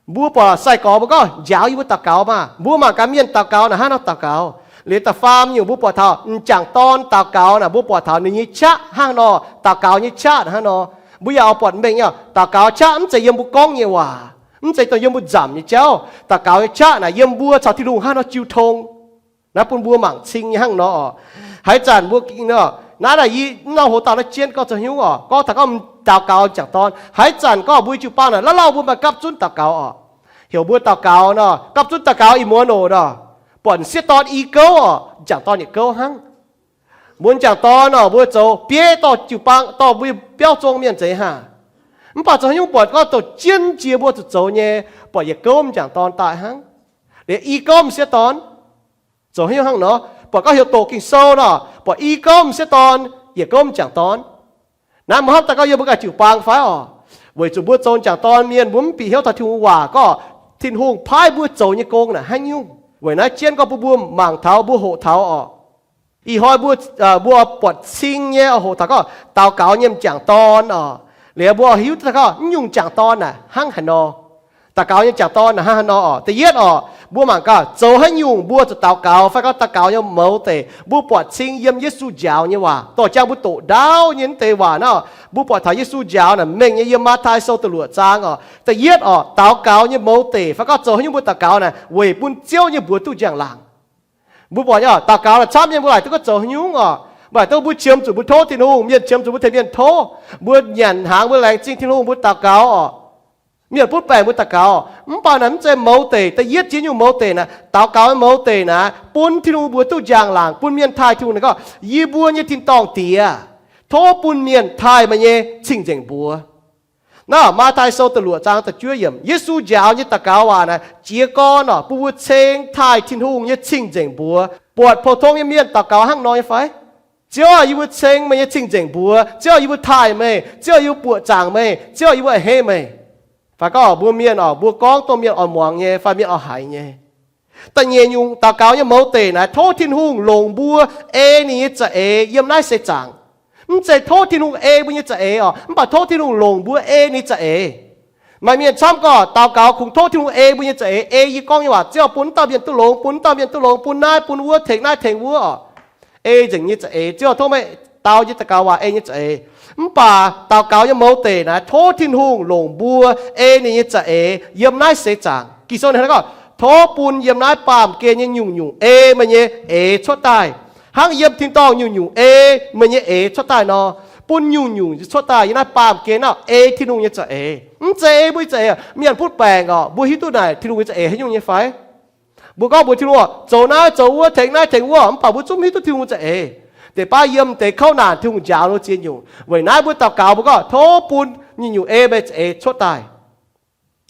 Mbuo buatc sai-gorx mbuo gorngv njaaux yie mbuo daux gaux maah, mbuo mangc gaax mienh daux gaux naaic hnangv nor daux gaux. Liuz da'faam nyungc mbuo buatc taux m'jangc dorn daux gaux naaic, mbuo buatc taux ninh nyei qaqv hnangv nor, daux gaux nyei qaqv naaic hnangv nor. Mbuo yaac oix buatc mengh nyei, daux gaux qaqv mv zeiz yiem mbuo gorngv nyei waac, mv zeiz dongh yiem mbuo nzamc nyei jauv. Daux gaux nyei qaqv naaic yiem mbuo caux Tin-Hungh hnangv nor jiu tong. Naaiv bun mbuo mangc cing nyei hnangv nor orqc. Haaix zanc mbuo, naaiv naaic yie mv norm hoc-dauh naaiv jienv gorngv zoux haaix nyungc orqc, gorngv taux gorngv daux gaux m'jangc dorn. Haaix zanc gorngv mbuo jiu-baang naaic lauh lauh mbuo maaih gapv zunv daux gaux orqc. Heuc mbuo daux gaux nor, gapv zunv daux gaux ih muonz oc nor, buatc m'sieqv dorn i gouv orqc, m'jangc dorn yietc gouv hnangv. Mbuo m'jangc dorn orqc, mbuo zoux bieiv dorh jiu-baang dorh mbuo biauv zong mienh zeiz haah. Mv baac zoux haaix nyungc buatc gorngv douc jienv jiex mbuo zuqc zoux nyei, buatc yietc gouv m'jangc dorn daaih hnangv. Liuz i gouv m'sieqv dorn zoux haaix nyungc hnangv nor, buatc gorngv heuc doqc Ging-Sou nor, buatc i gouv m'sieqv dorn, yietc gouv m'jangc dorn. Naaiv mbuo hnamv daaih gorngv yiem mbuo ganh jiu-baang fai orqc, weic zuqc mbuo zoux m'jangc dorn mienh mbuo mv bieqc hnyouv taux Tin-Hungh waac gorngv Tin-Hungh paaiv mbuo zoux nyei gong naaic haaix nyungc. Weic naaiv jienv gorngv bun mbuo mangc taux, mbuo hoqc taux orqc. Ih hnoi mbuo, mbuo buatc cing nyei hoqc taux gorngv daux gaux nyei m'jangc dorn orqc. Liuz mbuo hiuv duqv gorngv mv nyungc m'jangc dorn naaic hnangv haaix nor. Daux gaux nyei m'jangc dorn naaic hnangv haaix nor orqc. Da'yietv orqc, mbuo mangc gaax zoux haaix nyungc mbuo zuqc daux gaux fai gorngv daux gaux nyei mouz deic, mbuo buatc cing yiem Yesu njaaux nyei waac, dorh jangx mbuo doqc ndaauv nyei mv deix waac naaiv. Mbuo buatc taux Yesu njaaux naaic mengh nyei yiem Matv^tai Sou da'luoqc zaang orqc. Da'yietv orqc, daux gaux nyei mouz deic fai gorngv zoux haaix nyungc mbuo daux gaux naaic weic bun Ziouv nyei mbuox duqv njang-laangc. Mbuo buatc nyei, daux gaux naaic camv nyei, mbuo laaic duqv gorngv zoux haaix nyungc orqc. Mbuo laaic duqv, mbuo qiemx zuqc mbuo tov Tin-Hungh, mienh qiemx zuqc mbuo tengx mienh tov, mbuo nyanc hnaangx mbuo laengz zingh Tin-Hungh mbuo daux gaux orqc. Mienh butv baengc mbuo daux gaux. Mv baac naaic mv zeiz mouz deic. Da'yietv jiex nyungc mouz deic naaic, daux gaux mouz deic naaic bun Tin-Hungh mbuox duqv njang-laangc, bun mienh taaih Tin-Hungh naaic gorngv, yie mbuo nyei tin-dorngh Diex, tov bun mienh taaih meih nyei cing-nzengc mbuox. Naaiv Matv^tai Sou da'luoqc zaang da'juov yiemc, Yesu njaaux nyei daux gaux waac naaic jiez gorn orqc, bun mbuo ceng taaih Tin-Hungh nyei cing-nzengc mbuox. Buatc pou-tong nyei mienh daux gaux hnangv nor nyei fai? Ziouv aah, yie mbuo ceng meih nyei cing-nzengc mbuox. Ziouv aah, yie mbuo taaih meih. Ziouv aah, yie mbuo buoqc zaangc meih. Ziouv aah, yie mbuo a'hneiv meih. Fai gorngv mbuo mienh orqc, mbuo gorngv dongh mienh oix muangx nyei fai mienh oix haiz nyei. Da'nyeic nyungc daux gaux nyei mouz deic naaic tov Tin-Hungh longc mbuo ei ninh nyei za'eix yiem naaiv seix zaangc. Mv zeiz tov Tin-Hungh ei mbuo nyei za'eix oc, mv baac tov Tin-Hungh longc mbuo ei ninh za'eix. Maaih mienh camv gorqv daux gaux kungx tov Tin-Hungh ei mbuo nyei za'eix, ei yie gorngv nyei waac ziouc bun wuov dauh mienh duqv longx, bun wuov dauh mienh duqv longx, bun naaiv bun wuov, tengx naaiv tengx wuov oc. Ei nzengc nyei za'eix, ziouc tov meih daux yie daux gaux waac ei nyei za'eix. Mv baac daux gaux nyei mouz deic naaic, tov Tin-Hungh longc mbuo ei ninh nyei za'eix yiem naaiv seix zaangc. Ging-Sou ninh gorngv, tov bun yiem naaiv baamh gen nyei nyungc-nyungc ei meih nyei eix cuotv daaih, hnangv yiem tin-dorngh nyungc-nyungc ei meih nyei eix cuotv daaih nor. Bun nyungc-nyungc cuotv daaih yiem naaiv baamh gen naaiv ei Tin-Hungh nyei za'eix. Mv zeiz ei mbuo nyei za'eix. Mienh butv baengc oc, mbuo hiuv duqv naaic Tin-Hungh nyei za'eix haaix nyungc nyei fai? Mbuo gorngv mbuox Tin-Hungh oc, zoux naaiv zoux wuov, tengx naaiv tengx wuov, mv baac mbuo zungv mv hiuv duqv Tin-Hungh za'eix. Deix baav yiem deix kouv naanc Tin-Hungh njaaux ninh ziex nyungc. Weic naaiv mbuo daux gaux mbuo gorngv, tov bun nyungc-nyungc ei meih za'eix cuotv daaih.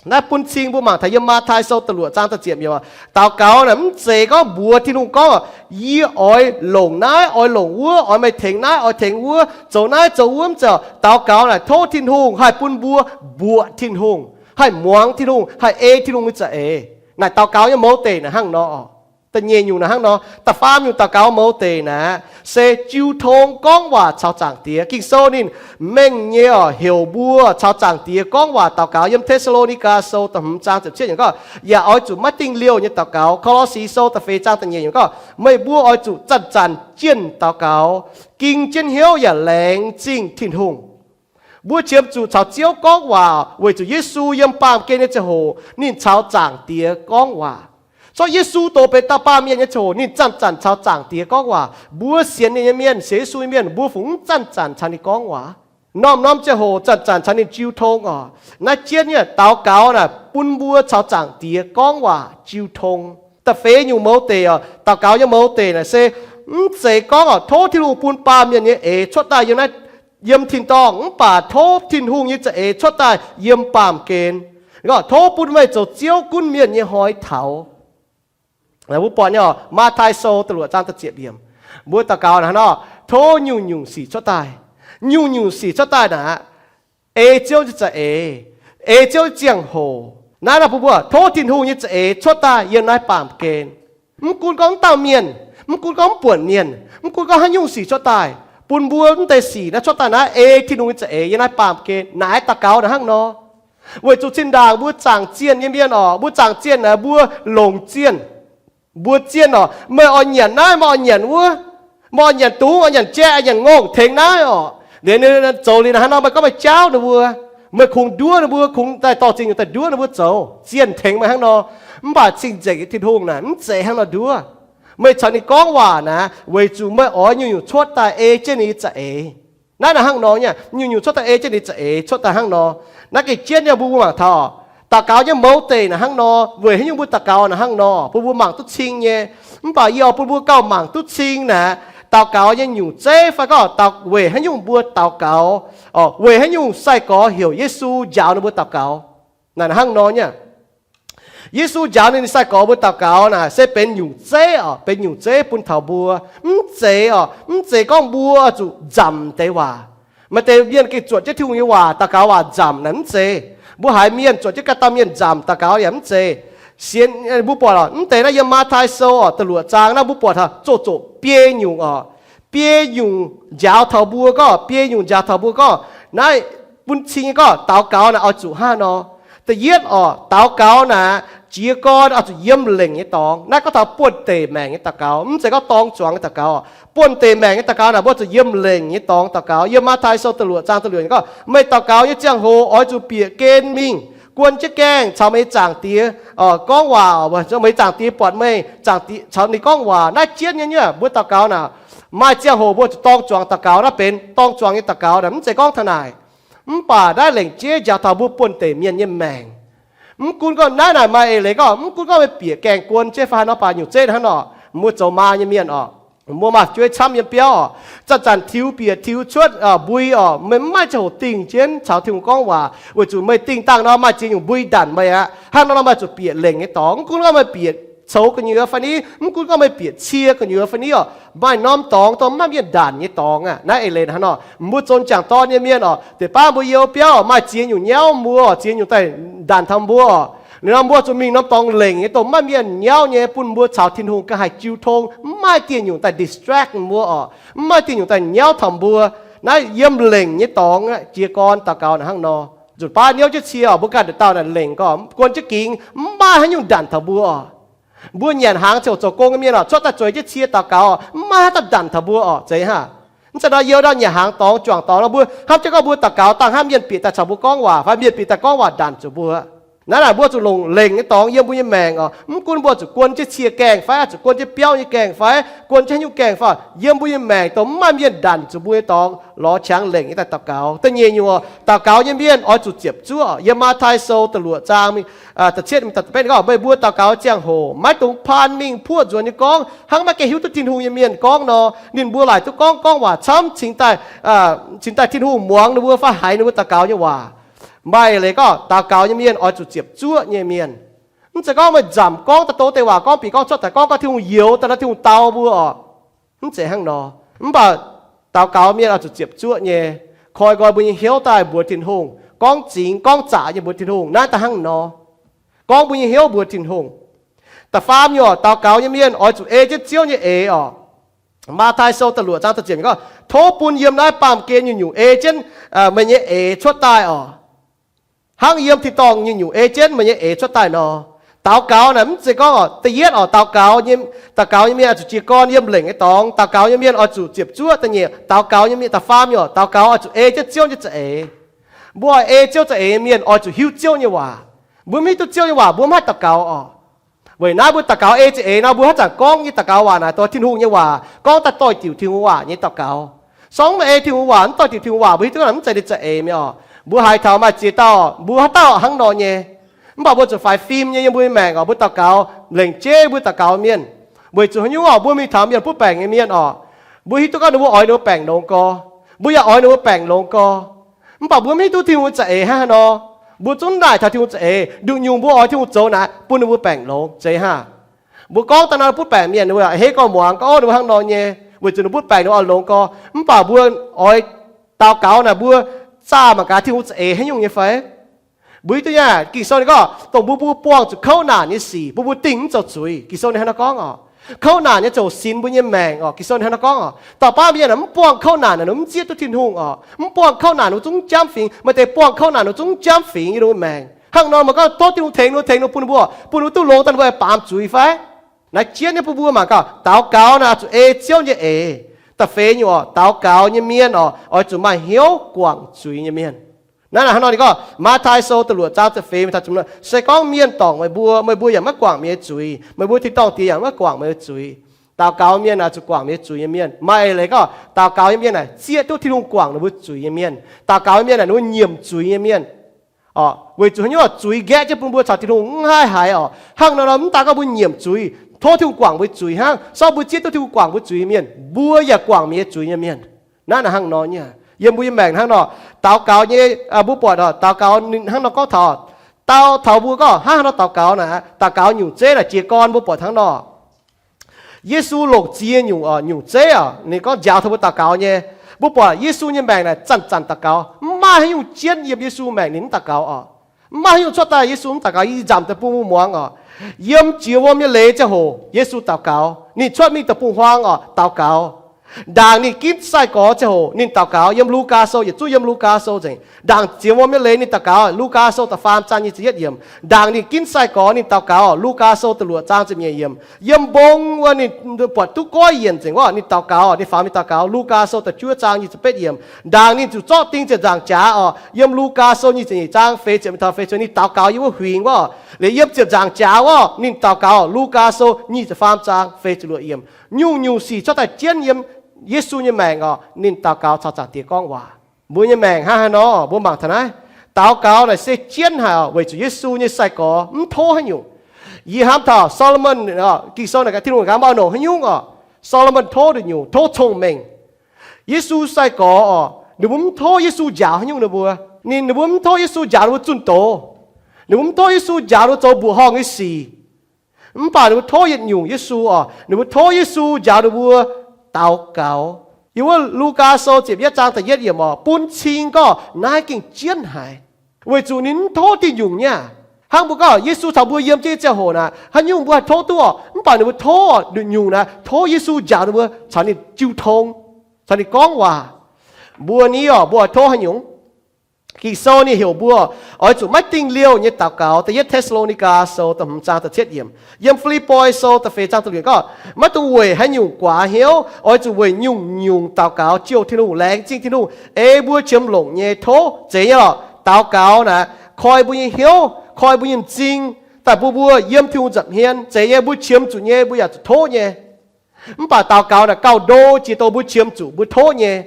Naaiv bun cing mbuo mangc taux yiem Matv^taai Sou da'luoqc zaang da'ziepc yiemc. Daux gaux naaic mv zeiz gorngv mbuox Tin-Hungh gorngv, yie oix longc naaiv oix longc wuov, oix meih tengx naaiv oix tengx wuov, zoux naaiv zoux wuov, mv zeiz. Daux gaux naaic tov Tin-Hungh haih bun mbuo mbuoqc Tin-Hungh, haih muangx Tin-Hungh, haih ei Tin-Hungh nyei za'eix. Naaic daux gaux nyei mouz deic naaic hnangv nor. Da'nyeic nyungc naaic hnangv nor. Da'faam nyungc daux gaux mouz deic naaic se jiu tong gorngv waac caux Zaangc Diex. Ging-Sou ninh mengh nyei oc, heuc mbuo caux Zaangc Diex gorngv waac daux gaux. Yiem Te^saa^lo^ni^gaa Sou da'hmz zaang ziepc cietv yiemc gorngv, yaac oix zuqc maiv dingh liouh nyei daux gaux. Ko^lo^si Sou da'feix zaang da'nyeic yiemc gorngv, meih mbuo oix zuqc zanc-zanc jienv daux gaux, ging jienv hnyouv yaac laengz zingh Tin-Hungh. Mbuo qiemx zuqc caux Ziouv gorngv waac weic zuqc Yesu yiem baamh gen nyei ziangh hoc ninh caux Zaangc Diex gorngv waac. Zorqv Yesu doz benx dauh baamh mienh nyei ziangh hoc ninh zanc-zanc caux Zaangc Diex gorngv waac. Mbuo sienx ninh nyei mienh, sienx Yesu nyei mienh, mbuo fungc mv zanc-zanc caux ninh gorngv waac? Norm-norm ziangh hoc zanc-zanc caux ninh jiu tong oc. Naaiv jienv nyei daux gaux naaic bun mbuo caux Zaangc Diex gorngv waac jiu tong. Da'feix nyungc mouz deic oc, daux gaux nyei mouz deic naaic se mv zeiz gorngv oc, tov Tin-Hungh bun baamh mienh nyei eix cuotv daaih yiem naaiv, yiem tin-dorngh, mv baac tov Tin-Hungh nyei za'eix cuotv daaih yiem baamh gen. Tov bun meih zoux Ziouv gunv mienh nyei hnoi taux. Mbuo buatc nyei oc, Matv^taai Sou da'luoqc zaang da'ziepc yiemc, mbuo daux gaux naaic hnangv nor, tov nyungc-nyungc sic cuotv daaih. Nyungc-nyungc sic cuotv daaih naaic, ei Ziouv nyei za'eix, ei Ziouv nyei ziangh hoc. Naaiv nor bun mbuo tov Tin-Hungh nyei za'eix cuotv daaih yiem naaiv baamh gen. Mv gunv gorngv mv dauh mienh, mv gunv gorngv mv buonc mienh, mv gunv gorngv haaix nyungc sic cuotv daaih, bun mbuo mv deix sic naaiv cuotv daaih naaiv ei Tin-Hungh nyei za'eix yiem naaiv baamh gen. Naaiv daux gaux naaic hnangv nor. Weic zuqc zinh ndaangc mbuo zaangc zienh nyei mienh oc, mbuo zaangc zienh naaic mbuo longc zienh. Mbuo zienh oc, meih oix nyanc naaiv, meih oix nyanc wuov, meih oix nyanc dungz, oix nyanc jai, oix nyanc ngongh, tengx naaiv oc. Liuz ninh zoux liuz hnangv nor, meih gorngv meih jaauv ninh mbuo, meih kungx nduov ninh mbuo, kungx daaih dorh zienh nyungc daaih nduov ninh mbuo zoux, zienh tengx meih hnangv nor. Mv baac cing-nzengc nyei Tin-Hungh naaic mv zeiz hnangv nor nduov. Meih caux ninh gorngv waac naaic weic zuqc meih oix nyungc-nyungc cuotv daaih ei jienv ninh nyei za'eix. Naaiv naaic hnangv nor nyei, nyungc-nyungc cuotv daaih ei jienv ninh za'eix cuotv daaih hnangv nor. Naaiv gengh jienv nyei mbuo, mbuo mangc taux daux gaux nyei mouz deic naaic hnangv nor, weic haaix nyungc mbuo daux gaux naaic hnangv nor, bun mbuo mangc duqv cing nyei. Mv baac yie oix bun mbuo gauh mangc duqv cing naaic, daux gaux nyei nyungc zeiv fai gorngv weic haaix nyungc mbuo daux gaux, weic haaix nyungc sai-gorx heuc Yesu njaaux ninh mbuo daux gaux. Naaic hnangv nor nyei. Yesu njaaux ninh sai-gorx mbuo daux gaux naaic se benx nyungc zeiv oc, benx nyungc zeiv bun taux mbuo. Mv zeiz oc, mv zeiz gorngv mbuo zuqc nzamc deix waac. Maaih deix mienh gengh zuotc jienv Tin-Hungh nyei waac daux gaux waac nzamc naaic mv zeiz. Mbuo haiz mienh zuotc jienv ganh dauh mienh nzamc daux gaux yaac mv zeiz. Sienx, mbuo buatc oc, mv deix naaiv yiem Matv^taai Sou oc, da'luoqc zaang naaiv mbuo buatc zoqc zoqc biei nyungc oc. Biei nyungc njaaux taux mbuo gorngv, biei nyungc njaaux taux mbuo gorngv, naaiv bun cing nyei gorngv daux gaux naaic oix zuqc hnangv nor. Da'yietv oc, daux gaux naaic jiez gorn oix zuqc yiem lengc nyei dorngx. Naaiv gorngv taux buonv deic maengc nyei daux gaux, mv zeiz gorngv dorng zuangx nyei daux gaux. Buonv deic maengc nyei daux gaux naaic mbuo zuqc yiem lengc nyei dorngx daux gaux. Yiem Matv^taai Sou da'luoqc zaang da'luoqc gorngv, meih daux gaux nyei ziangh hoc oix zuqc bieqc gen mingh, guon jienv gaengh caux meih nyei Zaangc Diex gorngv waac, meih nyei Zaangc Diex buatc meih, caux ninh gorngv waac. Naaiv jienv nyei nyei mbuo daux gaux naaic, maaih ziangh hoc mbuo zuqc dorng zuangx daux gaux. Naaiv benx dorng zuangx nyei daux gaux naaic, mv zeiz gorngv taux naaic. Mv baac naaiv lengc jeiv njaaux taux mbuo buonv deic mienh nyei maengc. Mv gunv gorngv naaiv naaic maaih eix leiz gorngv, mv gunv gorngv meih bieqc gaengh guon jienv fai haaix nor baac nyungc zeiv hnangv nor, mbuo zoux maa nyei mienh oc, mbuo maaih fu'jueiv camv yiem biauv oc, zanc-zanc tiux bieqc tiux cuotv mbui oc, meih mv maaih ziangh hoc dingh jienv caux Tin-Hungh gorngv waac, weic zuqc meih dingh dangh nor maaih ziex nyungc mbui ndanc meih aqv. Hnangv nor nor meih zuqc bieqc lengc nyei dorngx. Mv gunv gorngv meih bieqc coux gu'nyuoz fai ni, mv gunv gorngv meih bieqc cie gu'nyuoz fai ni oc, maaih norm dorngx dongh maiv mienh ndanc nyei dorngx aqv. Naaiv eix leiz hnangv nor, mbuo zoux m'jangc dorn nyei mienh oc, deix baav mbuo youh biauv maaih ziex nyungc nyauv mbuo oc, ziex nyungc daaih ndanc taux mbuo oc. Liuz nor mbuo zuqc mingh norm dorngx lengc nyei dongh maiv mienh nyauv nyei, bun mbuo caux Tin-Hungh ganh haih jiu tong, mv maaih dieh nyungc daaih distract mbuo oc, mv maaih dieh nyungc daaih nyauv taux mbuo. Naaiv yiem lengc nyei dorngx jiez gorn daux gaux naaic hnangv nor. Nzunc baav niouv jienv cie oc, mbuo ganh nduqc dauh naaic lengc gorngv guon jienv gingx, mv maaih haaix nyungc ndanc taux mbuo oc. Mbuo nyanc hnaangx ziouc zoux gong nyei mienh oc, cuotv daaih zueiz jienv cie daux gaux, mv maaih haaix dauh ndanc taux mbuo oc, zeiz hnangv. Mv zeiz nor, yiem dauh nyanc hnaangx dorngx, juangc dorngx nor, mbuo hnamv jienv gorngv mbuo daux gaux dangh hnangv mienh bieqc daaih caux mbuo gorngv waac fai mienh bieqc daaih gorngv waac ndanc zuqc mbuo. Naaiv naaic mbuo zuqc longc lengc nyei dorngx yiem mbuo nyei maengc oc. Mv gunv mbuo zuqc guon jienv cie gaengh fai, zuqc guon jienv biauv nyei gaengh fai, guon jienv haaix nyungc gaengh fai, yiem mbuo nyei maengc dongh mv maaih mienh ndanc zuqc mbuo nyei dorngx, lorz qangx lengc nyei daaih daux gaux. Da'nyeic nyungc oc, daux gaux nyei mienh oix zuqc ziepc zuoqv. Yiem Matv^taai Sou da'luoqc zaang, da'cietv, da'betv gorngv, meih mbuo daux gaux ziangh hoc maiv dungx paan mingh puoqv nzuonx nyei gorngv, hnangv maiv gaengh hiuv duqv Tin-Hungh nyei mienh gorngv nor, ninh mbuo laaic duqv gorngv gorngv waac camv, cingx daaih, cingx daaih Tin-Hungh muangx ninh mbuo fai haiz ninh mbuo daux gaux nyei waac. Maaih leiz gorngv daux gaux nyei mienh oix zuqc ziepc zuoqv nyei mienh. Mv zeiz gorngv meih nzamc gorngv daaih dongh deix waac gorngv bieqc gorngv cuotv daaih gorngv, gorngv Tin-Hungh youx daaih nor Tin-Hungh dau mbuo oc. Mv zeiz hnangv nor. Mv baac daux gaux mienh oix zuqc ziepc zuoqv nyei, koi nqoi mbuo nyei hnyouv daaih mbuox Tin-Hungh, gorngv zingx gorngv zaqc nyei mbuox Tin-Hungh, naaiv da'hnangv nor. Gorngv mbuo nyei hnyouv mbuox Tin-Hungh. Da'faam nyungc, daux gaux nyei mienh oix zuqc ei jienv Ziouv nyei eix oc. Matv^taai Sou da'luoqc zaang da'ziepc gorngv, tov bun yiem naaiv baamh gen nyungc-nyungc ei jienv meih nyei eix cuotv daaih oc. Hnangv yiem tin-dorngh nyungc-nyungc ei jienv meih nyei eix cuotv daaih nor. Daux gaux naaic mv zeiz gorngv oc, da'yietv oc, daux gaux nyei, daux gaux nyei mienh oix zuqc jiez gorn yiem lengc nyei dorngx. Daux gaux nyei mienh oix zuqc ziepc zuoqv. Da'nyeic, daux gaux nyei mienh, da'faam nyungc oc, daux gaux oix zuqc ei jienv Ziouv nyei za'eix. Mbuo oix ei Ziouv za'eix nyei mienh oix zuqc hiuv Ziouv nyei waac. Mbuo mv hiuv duqv Ziouv nyei waac, mbuo mv haih daux gaux oc. Weic naaiv mbuo daux gaux ei za'eix nor, mbuo haaix zanc gorngv nyei daux gaux waac naaic dongh Tin-Hungh nyei waac, gorngv daaih doix-diuc Tin-Hungh waac nyei daux gaux. Sorng mv ei Tin-Hungh waac, mv doix-diuc Tin-Hungh waac, mbuo hiuv duqv mv zeiz ninh za'eix mi'aqv. Mbuo haaix taux maaih ziex dauh, mbuo haaix dauh hnangv nor nyei. Mv baac mbuo zuqc faix fim nyei yiem mbuo nyei maengc oc, mbuo daux gaux lengc jeiv mbuo daux gaux mienh. Weic zuqc haaix nyungc oc, mbuo mingh taux mienh butv baengc nyei mienh oc, mbuo hiuv duqv gorngv ninh mbuo oix ninh mbuo baengc longx gorx. Mbuo yaac oix ninh mbuo baengc longx gorx. Mv baac mbuo mv hiuv duqv Tin-Hungh za'eix hnangv haaix nor. Mbuo zungv naaic taux Tin-Hungh za'eix, nduqc nyungc mbuo oix Tin-Hungh zoux naaic bun ninh mbuo baengc longx, zeiz hnangv. Mbuo gorngv daaih nor butv baengc mienh ninh mbuo hei gorngv muangx gorngv ninh mbuo hnangv nor nyei, weic zuqc ninh butv baengc ninh mbuo oix longx gorx. Mv baac mbuo oix daux gaux naaic mbuo zaah mangc gaax Tin-Hungh za'eix haaix nyungc nyei fai? Mbuo hiuv duqv nyei, Ging-Sou ninh gorngv dongh mbuo, mbuo buangh zuqc kouv naanc nyei sic, mbuo, mbuo dingh mv zoux zuiz. Ging-Sou ninh hnangv nor gorngv oc. Kouv naanc nyei ziouc sinx mbuo nyei maengc oc. Ging-Sou ninh hnangv nor gorngv oc. Dauh baav mienh mv buangh kouv naanc naaic, ninh mv zieqv duqv Tin-Hungh oc. Mv buangh kouv naanc ninh zungv mv jamv fingx. Maaih deix buangh kouv naanc ninh zungv mv jamv fingx nyei ninh mbuo maengc. Hnangv nor meih gorngv tov Tin-Hungh tengx ninh, tengx ninh bun ninh mbuo, bun ninh mbuo duqv longx daaih ninh mbuo baamz zuiz fai? Naaiv jienv nyei bun mbuo mangc gaax, daux gaux naaic oix zuqc ei Ziouv nyei eix. Da'feix nyungc oc, daux gaux nyei mienh oc, oix zuqc maaih hnyouv guangc zuiz nyei mienh. Naaiv naaic hnangv nor ninh gorngv, Matv^taai Sou da'luoqc zaang da'feix, se gorngv mienh dorngc meih mbuo, meih mbuo yaac maiv guangc meih nyei zuiz. Meih mbuo tin-dorngh diex yaac maiv guangc meih nyei zuiz. Daux gaux mienh naaic zuqc guangc meih nyei zuiz nyei mienh. Maaih leiz gorngv daux gaux nyei mienh naaic zieqv duqv Tin-Hungh guangc ninh mbuo zuiz nyei mienh. Daux gaux nyei mienh naaic ninh mbuo nyiemc zuiz nyei mienh. Weic zuqc haaix nyungc zuiz nqaeqv jienv bun mbuo caux Tin-Hungh mv haih haiz oc. Hnangv nor nor mv daan gorngv mbuo nyiemc zuiz, tov Tin-Hungh guangc mbuo zuiz hnangv. Sorng mbuo zieqv duqv Tin-Hungh guangc mbuo zuiz nyei mienh, mbuo yaac guangc meih nyei zuiz nyei mienh. Naaiv naaic hnangv nor nyei. Yiem mbuo nyei maengc hnangv nor, daux gaux nyei, mbuo buatc oc, daux gaux ninh hnangv nor gorngv taux, dau taux mbuo gorngv hnangv haaix nor daux gaux naaic, daux gaux nyungc zeiv naaic jiez gorn mbuo buatc hnangv nor. Yesu longc ziex nyungc, nyungc zeiv oc, ninh gorngv njaaux taux mbuo daux gaux nyei. Mbuo buatc Yesu nyei maengc naaic zanc-zanc daux gaux, mv maaih haaix nyungc jienv yiem Yesu maengc ninh mv daux gaux oc. Mv maaih haaix nyungc cuotv daaih Yesu mv daux gaux. Yie nzamc daaih bun mbuo muangx oc. Yiem jiex wuom nyei leiz ziangh hoc Yesu daux gaux. Ninh cuotv mingh deic-bung-huaang oc, daux gaux. Ndaangc ninh ginv sai-gorx ziangh hoc ninh daux gaux. Yiem Lugaa Sou, yietc zungv yiem Lugaa Sou nzengc. Ndaangc jiex wuom nyei leiz ninh daux gaux. Lugaa Sou da'faam zaang nyic ziepc yietv yiemc. Ndaangc ninh ginv sai-gorx ninh daux gaux. Lugaa Sou da'luoqc zaang ziepc nyeic yiemc. Yiem mbong wuov ninh buatc duqv goiv yienc nzengc wuov ninh daux gaux, ninh faaux mingh daux gaux. Lugaa Sou da'juov zaang nyic ziepc betv yiemc. Ndaangc ninh zuqc zorqv ding ziepc nzaangc jaax oc. Yiem Lugaa Sou nyic ziepc nyeic zaang feix ziepc taux feix ziepc, ninh daux gaux yiem wuov huingx wuov. Liuz yiem ziepc nzangc jaax wuov ninh daux gaux. Lugaa Sou nyic ziepc faam zaang feix ziepc luoqc yiemc. Nyungc-nyungc sic cuotv daaih jienv yiem Yesu nyei maengc oc, ninh daux gaux caux Zaangc Diex gorngv waac. Mbuo nyei maengc hnangv haaix nor, mbuo mangc taux naaiv. Daux gaux naaic se jienv haic oc, weic zuqc Yesu nyei sai-gorx mv tov haaix nyungc. Yie hnamv taux Saa^lo^morn, Ging-Sou naaic gaax Tin-Hungh gaax, mv baac nongc haaix nyungc oc, Saa^lo^morn tov nduqc nyungc, tov cong-mengh. Yesu sai-gorx oc, ninh mbuo mv tov Yesu njaaux haaix nyungc ninh mbuo. Ninh, ninh mbuo mv tov Yesu njaaux ninh mbuo zunh doz. Ninh mbuo mv tov Yesu njaaux ninh mbuo zoux mbuoqc horngh nyei sic. Mv baac ninh mbuo tov yietc nyungc Yesu oc, ninh mbuo tov Yesu njaaux ninh mbuo daux gaux. Yiem wuov Lugaa Sou ziepc yietv zaang da'yietv yiemc oc, bun cing gorngv naaiv gengh jienv haic, weic zuqc ninh mv tov diuh nyungc nyei aqv. Hnangv mbuo gorngv Yesu caux mbuo yiem jienv nyei ziangh hoc naaic, haaix nyungc mbuo haih tov duqv oc, mv baac ninh mbuo tov nduqc nyungc naaic, tov Yesu njaaux ninh mbuo caux ninh jiu tong, caux ninh gorngv waac. Mbuo ni oc, mbuo oix tov haaix nyungc? Ging-Sou ninh heuc mbuo oix zuqc maiv dingh liouh nyei daux gaux. Da'yietv Te^saa^lo^ni^gaa Sou da'hmz zaang da'cietv yiemc, yiem Fi^lipv^poi Sou da'feix zaang da'luoqc gorngv, maiv dungx weic haaix nyungc guaax hnyouv, oix zuqc weic nyungc-nyungc daux gaux jouh Tin-Hungh, laengz zingh Tin-Hungh, ei mbuo qiemx longc nyei tov. Zeiz nyei lorqc, daux gaux naaic koi mbuo nyei hnyouv, koi mbuo nyei m'zing, daaih bun mbuo yiem Tin-Hungh nza'hmien. Zeiz nyei, mbuo qiemx zuqc nyei mbuo yaac zuqc tov nyei. Mv baac daux gaux naaic gauh ndo jiex dongh mbuo qiemx zuqc mbuo tov nyei.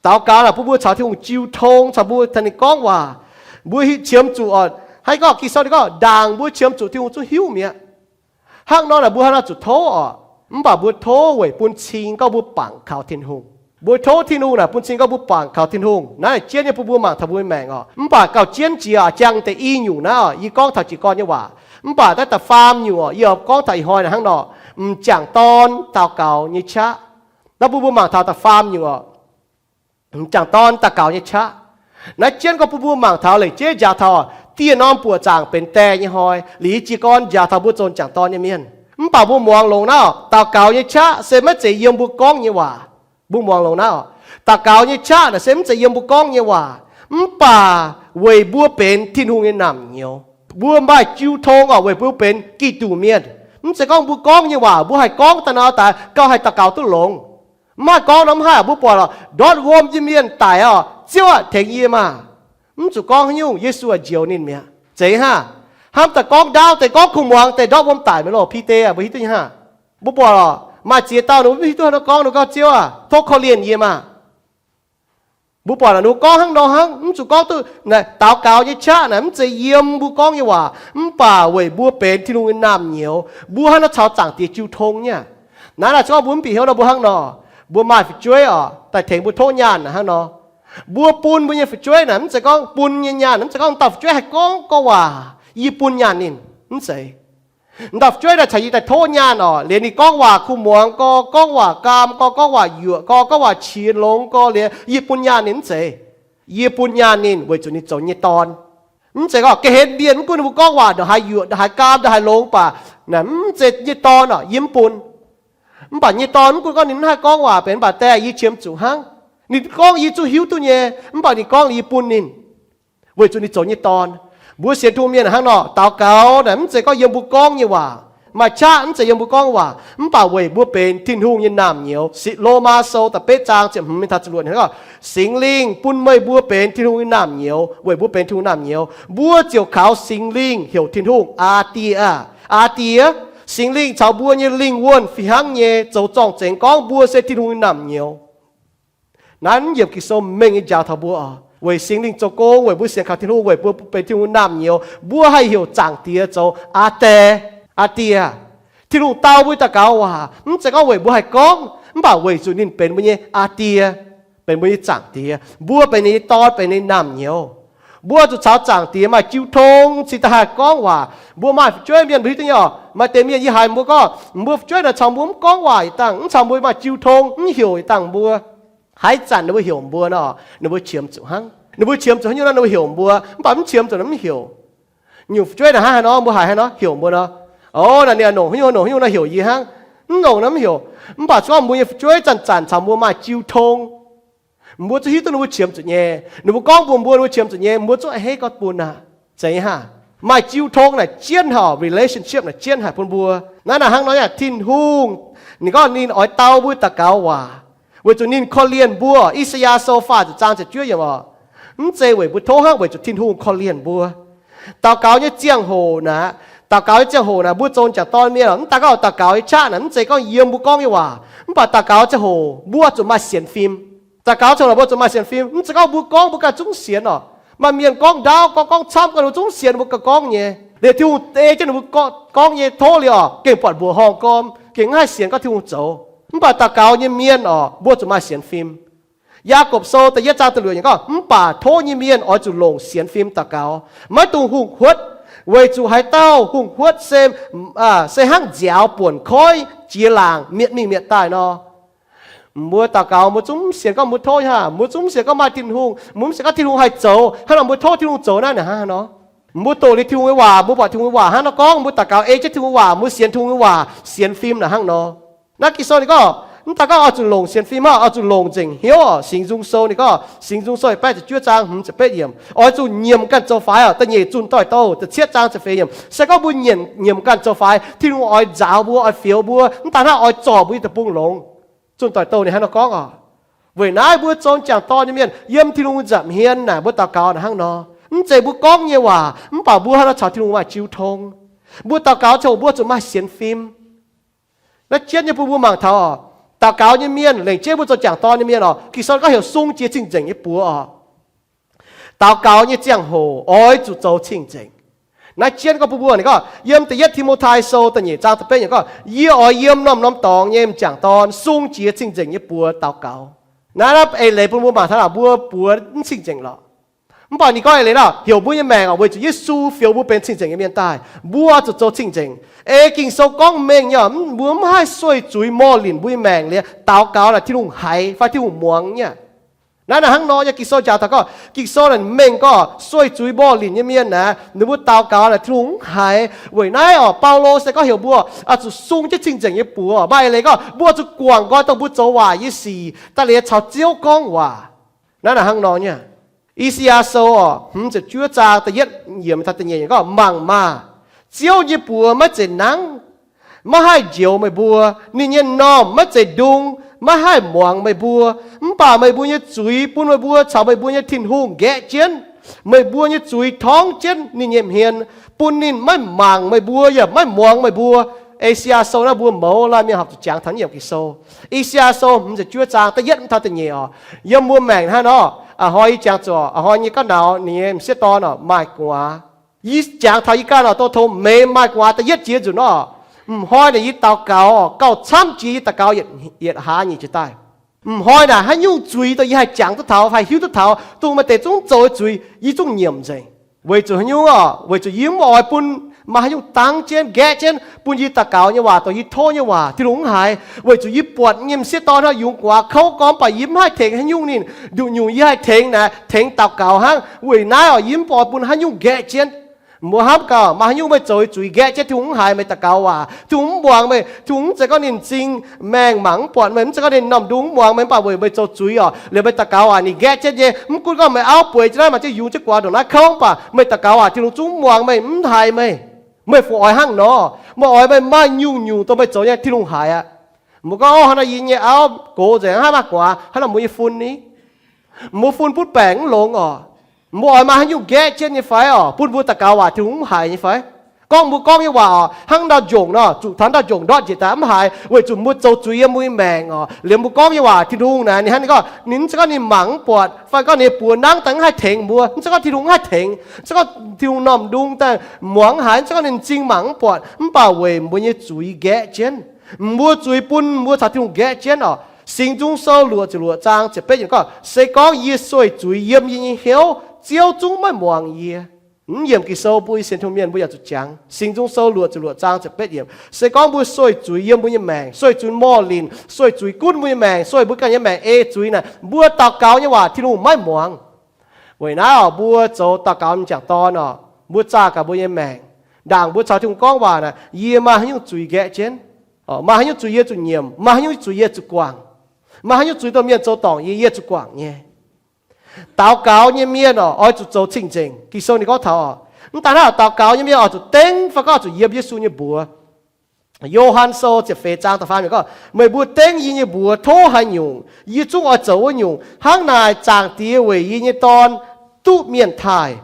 Daux gaux naaic bun mbuo caux Tin-Hungh jiu tong, caux mbuo tengx ninh gorngv waac. Mbuo qiemx zuqc oc, haaix gorngv Ging-Sou ninh gorngv ndaangc mbuo qiemx zuqc Tin-Hungh zungv hiuv mi'aqv. Hnangv nor naaic mbuo haaix nor zuqc tov oc? Mv baac mbuo tov weic bun cing gorngv mbuo bangc kaux Tin-Hungh. Mbuo tov Tin-Hungh naaic bun cing gorngv mbuo bangc kaux Tin-Hungh. Naaiv jienv nyei bun mbuo mangc taux mbuo nyei maengc oc. Mv baac gauh jienv jiex aqv, jangx deix i nyungc naaiv oc, yie gorngv taux jiez gorn nyei waac. Mv baac naaiv da'faam nyungc oc, yie gorngv taux ih hnoi naaic hnangv nor, m'jangc dorn daux gaux nyei qaqv. Naaiv bun mbuo mangc taux da'faam nyungc oc, m'jangc dorn daux gaux nyei qaqv. Naaiv jienv gorngv bun mbuo mangc taux leic jeiv njaaux taux dieh norm buoqc zaangc benx die nyei hnoi, liuz jiez gorn njaaux taux mbuo zoux m'jangc dorn nyei mienh. Mv baac mbuo muangx longx naaiv oc, daux gaux nyei qaqv se maiv zeiz yiem mbuo gorngv nyei waac. Mbuo muangx longx naaiv oc, daux gaux nyei qaqv naaic se mv zeiz yiem mbuo gorngv nyei waac, mv baac weic mbuo benx Tin-Hungh nyei naamh nyouz. Mbuo maaih jiu tong oc, weic mbuo benx Giduc mienh. Mv zeiz gorngv mbuo gorngv nyei waac mbuo haih gorngv daaih nor daaih gauh haih daux gaux duqv longx. Mv haih gorngv nor mv haih. Mbuo buatc lorqc, ndortv wuom nyei mienh daic oc, Ziouv aah, tengx yie maah! Mv zuqc gorngv haaix nyungc, Yesu aah, njoux ninh mi'aqv. Zeiz hnangv. Hnamv daaih gorngv ndaauv deix, gorngv kuh muangx deix ndortv wuom daic mi'aqv loh. Bide aah, mbuo hiuv duqv nyei hnangv. Mbuo buatc lorqc, maaih ziex dauh ninh mbuo mv hiuv duqv haaix nor gorngv, ninh gorngv, Ziouv aah, tov korv-lienh yie maah! Mbuo buatc lorqc, ninh mbuo gorngv hnangv nor hnangv, mv zuqc gorngv duqv. Naaic daux gaux nyei qaqv naaic mv zeiz yiem mbuo gorngv nyei waac, mv baac weic mbuo benx Tin-Hungh nyei naamh nyouz, mbuo hnangv nor caux Zaangc Diex jiu tong nyei aqv. Naaiv naaic se gorngv mbuo mv bieqc hnyouv nor mbuo hnangv nor, mbuo maaih fu'jueiv oc, daaih tengx mbuo tov nyaanh naaic hnangv nor, mbuo bun mbuo nyei fu'jueiv naaic mv zeiz gorngv bun nyei nyaanh, mv zeiz gorngv dauh fu'jueiv haih gorngv gorngv waac, yie bun nyaanh ninh, mv zeiz. Dauh fu'jueiv naaic caux yie daaih tov nyaanh oc, liuz ninh gorngv waac kuh muangx gorx, gorngv waac gaam gorx, gorngv waac yuoqc gorx, gorngv waac qiex longx gorx, liuz yie bun nyaanh ninh, mv zeiz. Yie bun nyaanh ninh weic zuqc ninh zoux nyei dorn. Mv zeiz gorngv ga'hlen mienh mv gunv ninh mbuo gorngv waac ndongc haaix yuoqc, ndongc haaix gaam, ndongc haaix longx baac, naaic mv zeiz nyei dorn oc, yie mv bun. Mv baac nyei dorn mv gunv gorngv ninh mv haih gorngv waac benx, mv baac die yie qiemx zuqc hnangv. Ninh gorngv yie zungv hiuv duqv nyei, mv baac ninh gorngv liuz yie bun ninh, weic zuqc ninh zoux nyei dorn. Mbuo sienx Tin-Hungh mienh hnangv nor, daux gaux naaic mv zeiz gorngv yiem mbuo gorngv nyei waac. Maaih qaqv mv zeiz yiem mbuo gorngv waac, mv baac weic mbuo benx Tin-Hungh nyei naamh nyouz. Lomaa Sou da'betv zaang ziepc hmz mingh taux ziepc luoqc gorngv, Singx Lingh bun meih mbuo benx Tin-Hungh nyei naamh nyouz. Weic mbuo benx Tin-Hungh naamh nyouz, mbuo ziouc kaux Singx Lingh heuc Tin-Hungh, Aa Die aah! Aa Die! Singx Lingh caux mbuo nyei lingh wuonh fih hnangv nyei zoux zorng-zengx gorngv mbuo se Tin-Hungh nyei naamh nyouz. Naaiv yiemc Ging-Sou mengh nyei njaaux taux mbuo oc, weic Singx Lingh zoux gong, weic mbuo sienx kaux Tin-Hungh, weic mbuo benx Tin-Hungh naamh nyouz, mbuo haih heuc Zaangc Diex zoux Aa Die, Aa Die aah! Tin-Hungh dau mbuo nyei daux gaux waac mv zeiz gorngv weic mbuo haih gorngv, mv baac weic zuqc ninh benx mbuo nyei Aa Die, benx mbuo nyei Zaangc Diex. Mbuo benx ninh nyei dorn, benx ninh nyei naamh nyouz. Mbuo zuqc caux Zaangc Diex maaih jiu tong cingx daaih haih gorngv waac. Mbuo maaih fu'jueiv mienh mbuo hiuv duqv nyei oc, maaih deix mienh yie haiz mbuo gorngv, mbuo fu'jueiv naaic caux mbuo mv gorngv waac yietc dangh, mv caux mbuo maaih jiu tong, mv heuc yietc dangh mbuo. Haaix zanc ninh mbuo heuc mbuo nor, ninh mbuo qiemx zuqc hnangv. Ninh mbuo qiemx zuqc haaix nyungc nor ninh mbuo heuc mbuo, mv baac mv qiemx zuqc ninh mv heuc. Nyungc fu'jueiv naaic hnangv haaix nor, mbuo haiz haaix nor heuc mbuo nor, o, naaic ninh nongc haaix nyungc, nongc haaix nyungc nor heuc yie hnangv. Mv nongc nor mv heuc. Mv baac se gorngv mbuo nyei fu'jueiv zanc-zanc caux mbuo maaih jiu tong, mbuo zungv hiuv duqv ninh mbuo qiemx zuqc nyei. Ninh mbuo gorngv mbuox mbuo, ninh mbuo qiemx zuqc nyei, mbuo zungv a'hneiv gorngv bun aqv. Zeiz hnangv. Maaih jiu tong naaic jienv haic, relationship naaic jienv haic bun mbuo. Naaiv naaic hnangv nor, Tin-Hungh ninh gorngv ninh oix dau mbuo daux gaux waac, weic zuqc ninh korv-lienh mbuo. I^saa^yaa Sou faah ziepc zaang ziepc juov yiemc oc, mv zeiz weic mbuo tov hnangv, weic zuqc Tin-Hungh korv-lienh mbuo. Daux gaux nyei ziangh hoc naaic, daux gaux nyei ziangh hoc naaic, mbuo zoux m'jangc dorn mienh, mv daaih gorngv daux gaux nyei qaqv naaic mv zeiz gorngv yiem mbuo gorngv nyei waac. Mv baac daux gaux ziangh hoc mbuo zuqc maaih sienx fim. Daux gaux ziangh hoc mbuo zuqc maaih sienx fim. Mv zeiz gorngv mbuo gorngv mbuo ganh zungv sienx oc. Maaih mienh gorngv ndaauv, gorngv, gorngv camv, gorngv ninh mbuo zungv sienx, mbuo ganh gorngv nyei. Liuz Tin-Hungh ei jienv ninh mbuo gorngv nyei tov liuz oc, gengh buatc mbuoqc horngh gorm, gengh mv haih sienx gorngv Tin-Hungh zoux. Mv baac daux gaux nyei mienh oc, mbuo zuqc maaih sienx fim. Yaagorpc Sou da'yietv zaang da'luoqc yiemc gorngv, mv baac tov nyei mienh oix zuqc longc sienx fim daux gaux, maiv dungx hungh huotv, weic zuqc haaix dauh hungh huotv se, se hnangv nziaaux buonc koiv jiex laangc mietc mingh mietc daaih nor. Mbuo daux gaux mbuo zungv mv sienx gorngv mbuo tov haac, mbuo zungv mv sienx gorngv maaih Tin-Hungh, mbuo mv sienx gorngv Tin-Hungh haih zoux. Hnangv nor mbuo tov Tin-Hungh zoux naaiv hnangv haaix nor? Mbuo doqc liuz Tin-Hungh nyei waac, mbuo buatc Tin-Hungh nyei waac hnangv nor gorngv, mbuo daux gaux ei jienv Tin-Hungh waac, mbuo sienx Tin-Hungh nyei waac, sienx fim naaic hnangv nor. Naaiv Ging-Sou ninh gorngv, Mv daaih gorngv oix zuqc longc sienx fim oc, oix zuqc longc nzengc hnyouv oc. Singx Nzung Sou ninh gorngv, Singx Nzung Sou yietc baeqv ziepc juov zaang hmz ziepc betv yiemc, oix zuqc nyiemc ganh zoux faix oc. Da'nyeic zunh doix-douh da'cietv zaang ziepc feix yiemc, se gorngv mbuo nyiemc, nyiemc ganh zoux faix, Tin-Hungh oix nzaaux mbuo, oix fioux mbuo, mv daaih hnangv oix zorc mbuo nyei deic-bung longx. Zunh doix-douh ninh hnangv nor gorngv oc. Weic naaiv mbuo zoux m'jangc dorn nyei mienh yiem Tin-Hungh nza'hmien naaic mbuo daux gaux naaic hnangv nor. Mv zeiz mbuo gorngv nyei waac, mv baac mbuo hnangv nor caux Tin-Hungh maaih jiu tong. Mbuo daux gaux ziangh hoc mbuo zuqc maaih sienx fim. Naaiv jienv nyei bun mbuo mangc taux oc, daux gaux nyei mienh, lengc jeiv mbuo zoux m'jangc dorn nyei mienh oc, Ging-Sou gorngv heuc sung jiex cing-nzengc nyei buoz oc. Daux gaux nyei ziangh hoc oix zuqc zoux cing-nzengc. Naaiv jienv gorngv bun mbuo, ninh gorngv yiem Da'yietv Ti^mo^tai Sou da'nyeic zaang da'betv yiemc gorngv, Yie oix yiem norm-norm dorngx nyei m'jangc dorn sung jiex cing-nzengc nyei buoz daux gaux. Naaiv, naaiv eix leiz bun mbuo mangc taux naaic mbuo buoz mv cing-nzengc lorqc. Mv baac ninh gorngv eix leiz naaic heuc mbuo nyei maengc oc, weic zuqc Yesu fioux mbuo benx cing-nzengc nyei mienh daaih, mbuo oix zuqc zoux cing-nzengc. Ei Ging-Sou gorngv mengh nyei oc, mbuo mv haih sueih zuiz morh linc mbuo nyei maengc liuz, daux gaux naaic Tin-Hungh haiz fai Tin-Hungh muangx nyei. Naaiv naaic hnangv nor nyei. Ging-Sou jaax taux gorngv, Ging-Sou naaic mengh gorngv sueih zuiz morh linc nyei mienh naaic, ninh mbuo daux gaux naaic Tin-Hungh mv haiz. Weic naaiv oc, Baulo se gorngv heuc mbuo oix zuqc sung jienv cing-nzengc nyei buoz. Maaih eix leiz gorngv mbuo oix zuqc guangc nqoi dongh mbuo zoux waac nyei sic daaih liuz caux Ziouv gorngv waac. Naaiv naaic hnangv nor nyei. I^saa^yaa Sou oc, hmz ziepc juov zaang da'yietv yiemc taux da'nyeic yiemc gorngv, Mangc maah! Ziouv nyei buoz maiv zeiz nangv, maiv haih njoux meih mbuo. Ninh nyei m'normh maiv zeiz ndung, maiv haih muangx meih mbuo. Mv baac meih mbuo nyei zuiz bun meih mbuo caux meih mbuo nyei Tin-Hungh nqaeqv jienv. Meih mbuo nyei zuiz torngv jienv ninh nyei hmien, bun ninh maiv mangc meih mbuo yaac maiv muangx meih mbuo. I^saa^yaa Sou naaiv mbuo mouz laanh mienh horpc zuqc jangx taux naaiv yiemc Ging-Sou. I^saa^yaa Sou hmz ziepc juov zaang da'yietv mv taux da'nyeic oc. Yiem mbuo maengc hnangv nor, a'hnoi yie jangx zuqc a'hnoi nyei gauv nauz ninh nyei m'sieqv dorn oc maaih gu'nguaaz. Yie jangx taux yie ganh oc, doh tong meix maaih gu'nguaaz da'yietv jiex nzunc nor, m'hnoi naaic yie daux gaux oc, gauh camv jiex yie daux gaux yietc hlaax nyic jiex daaih. M'hnoi naaic haaix nyungc zuiz dongh yie haih jangx duqv taux, haih hiuv duqv taux, dongh maaih deix zungv zoux zuiz, yie zungv nyiemc nzengc. Weic zuqc haaix nyungc oc? Weic zuqc yie mv oix bun maaih haaix nyungc dangv jienv, nqaeqv jienv bun yie daux gaux nyei waac, dongh yie tov nyei waac, Tin-Hungh mv haiz. Weic zuqc yie buatc nyei m'sieqv dorn hnangv yungz gu'nguaaz kouv gorngv, mv baac yie mv haih tengx haaix nyungc ninh. Nduqc nyungc yie haih tengx naaic, tengx daux gaux hnangv. Weic naaiv oc, yie mv oix bun haaix nyungc nqaeqv jienv. Mbuo hnamv gaax, maaih haaix nyungc meih zoux zuiz nqaeqv jienv, Tin-Hungh mv haiz meih daux gaux waac, Tin-Hungh mv muangx meih, Tin-Hungh mv zeiz gorngv ninh m'zing maengh mangc mv buatc meih, mv zeiz gorngv ninh norm-ndung mv muangx meih, mv baac weic meih zoux zuiz oc, liuz meih daux gaux waac ninh nqaeqv jienv nyei. Mv gunv gorngv meih auv bueix jienv naaiv, maaih jienv yungz jienv guaax ndongc naaiv kouv, mv baac meih daux gaux waac Tin-Hungh zungv mv muangx meih, mv haiz meih. Meih fu oix hnangv nor? Meih oix meih maaih nyungc-nyungc dongh meih zoux nyei Tin-Hungh haiz aqv. Mbuo gorngv, Ov, hnangv nor yie nyei auv gox nzengc, hnangv maiv guaax, hnangv nor mbuo nyei fun ni? Mbuo fun butv baengc mv longx oc. Mbuo oix maaih haaix nyungc nqaeqv jienv nyei fai oc, bun mbuo daux gaux waac Tin-Hungh mv haiz nyei fai? Gorngv mbuo gorngv nyei waac oc, hnangv ndau-njongc nor, zuqc taux ndau-njongc ndortv njiec daaih mv haiz, weic zuqc mbuo zoux zuiz yiem mbuo nyei maengc oc. Liemh mbuo gorngv nyei waac Tin-Hungh naaic, ninh hnangv ninh gorngv, ninh mv zeiz gorngv ninh mangc mv buatc, fai gorngv ninh nyei buoz nangv daaih mv haih tengx mbuo, mv zeiz gorngv Tin-Hungh mv haih tengx, mv zeiz gorngv Tin-Hungh norm-ndung daaih muangx mv haiz, mv zeiz gorngv ninh m'zing mangc mv buatc, mv baac weic mbuo nyei zuiz nqaeqv jienv. Mbuo zuiz bun mbuo caux Tin-Hungh nqaeqv jienv oc. Singx Nzung Sou luoqc ziepc luoqc zaang ziepc betv yiemc gorngv, Se gorngv yie sueih zuiz yiem yie nyei hnyouv, Ziouv zungv maiv muangx yie. Mv yiemc Ging-Sou bun sienx Tin-Hungh mienh mbuo yaac zuqc jangx. Singx Nzung Sou luoqc ziepc luoqc zaang ziepc betv yiemc, Se gorngv mbuo sueih zuiz yiem mbuo nyei maengc, sueih zuiz morh linc, sueih zuiz gunv mbuo nyei maengc, sueih mbuo ganh nyei maengc ei zuiz naaic, mbuo daux gaux nyei waac Tin-Hungh maiv muangx. Weic naaiv oc, mbuo zoux daux gaux m'jangc dorn oc, mbuo zaah gaax mbuo nyei maengc. Ndaangc mbuo caux Tin-Hungh gorngv waac naaic, yie maaih haaix nyungc zuiz nqaeqv jienv, maaih haaix nyungc zuiz yie zuqc nyiemc, maaih haaix nyungc zuiz yie zuqc guangc, maaih haaix nyungc zuiz dongh mienh zoux dorngc yie, yie zuqc guangc nyei. Daux gaux nyei mienh oc, oix zuqc zoux cing-nzengc. Ging-Sou ninh gorngv taux oc, mv daaih hnangv daux gaux nyei mienh oix zuqc dengv fai gorngv oix zuqc yiem Yesu nyei mbuox. Yo^han Sou ziepc feix zaang da'faam yiemc gorngv, Meih mbuo dengv yie nyei mbuox tov haaix nyungc, yie zungv oix zoux wuov nyungc. Hnangv naaic, Zaangc Diex weic yie nyei Dorn duqv mienh taaih.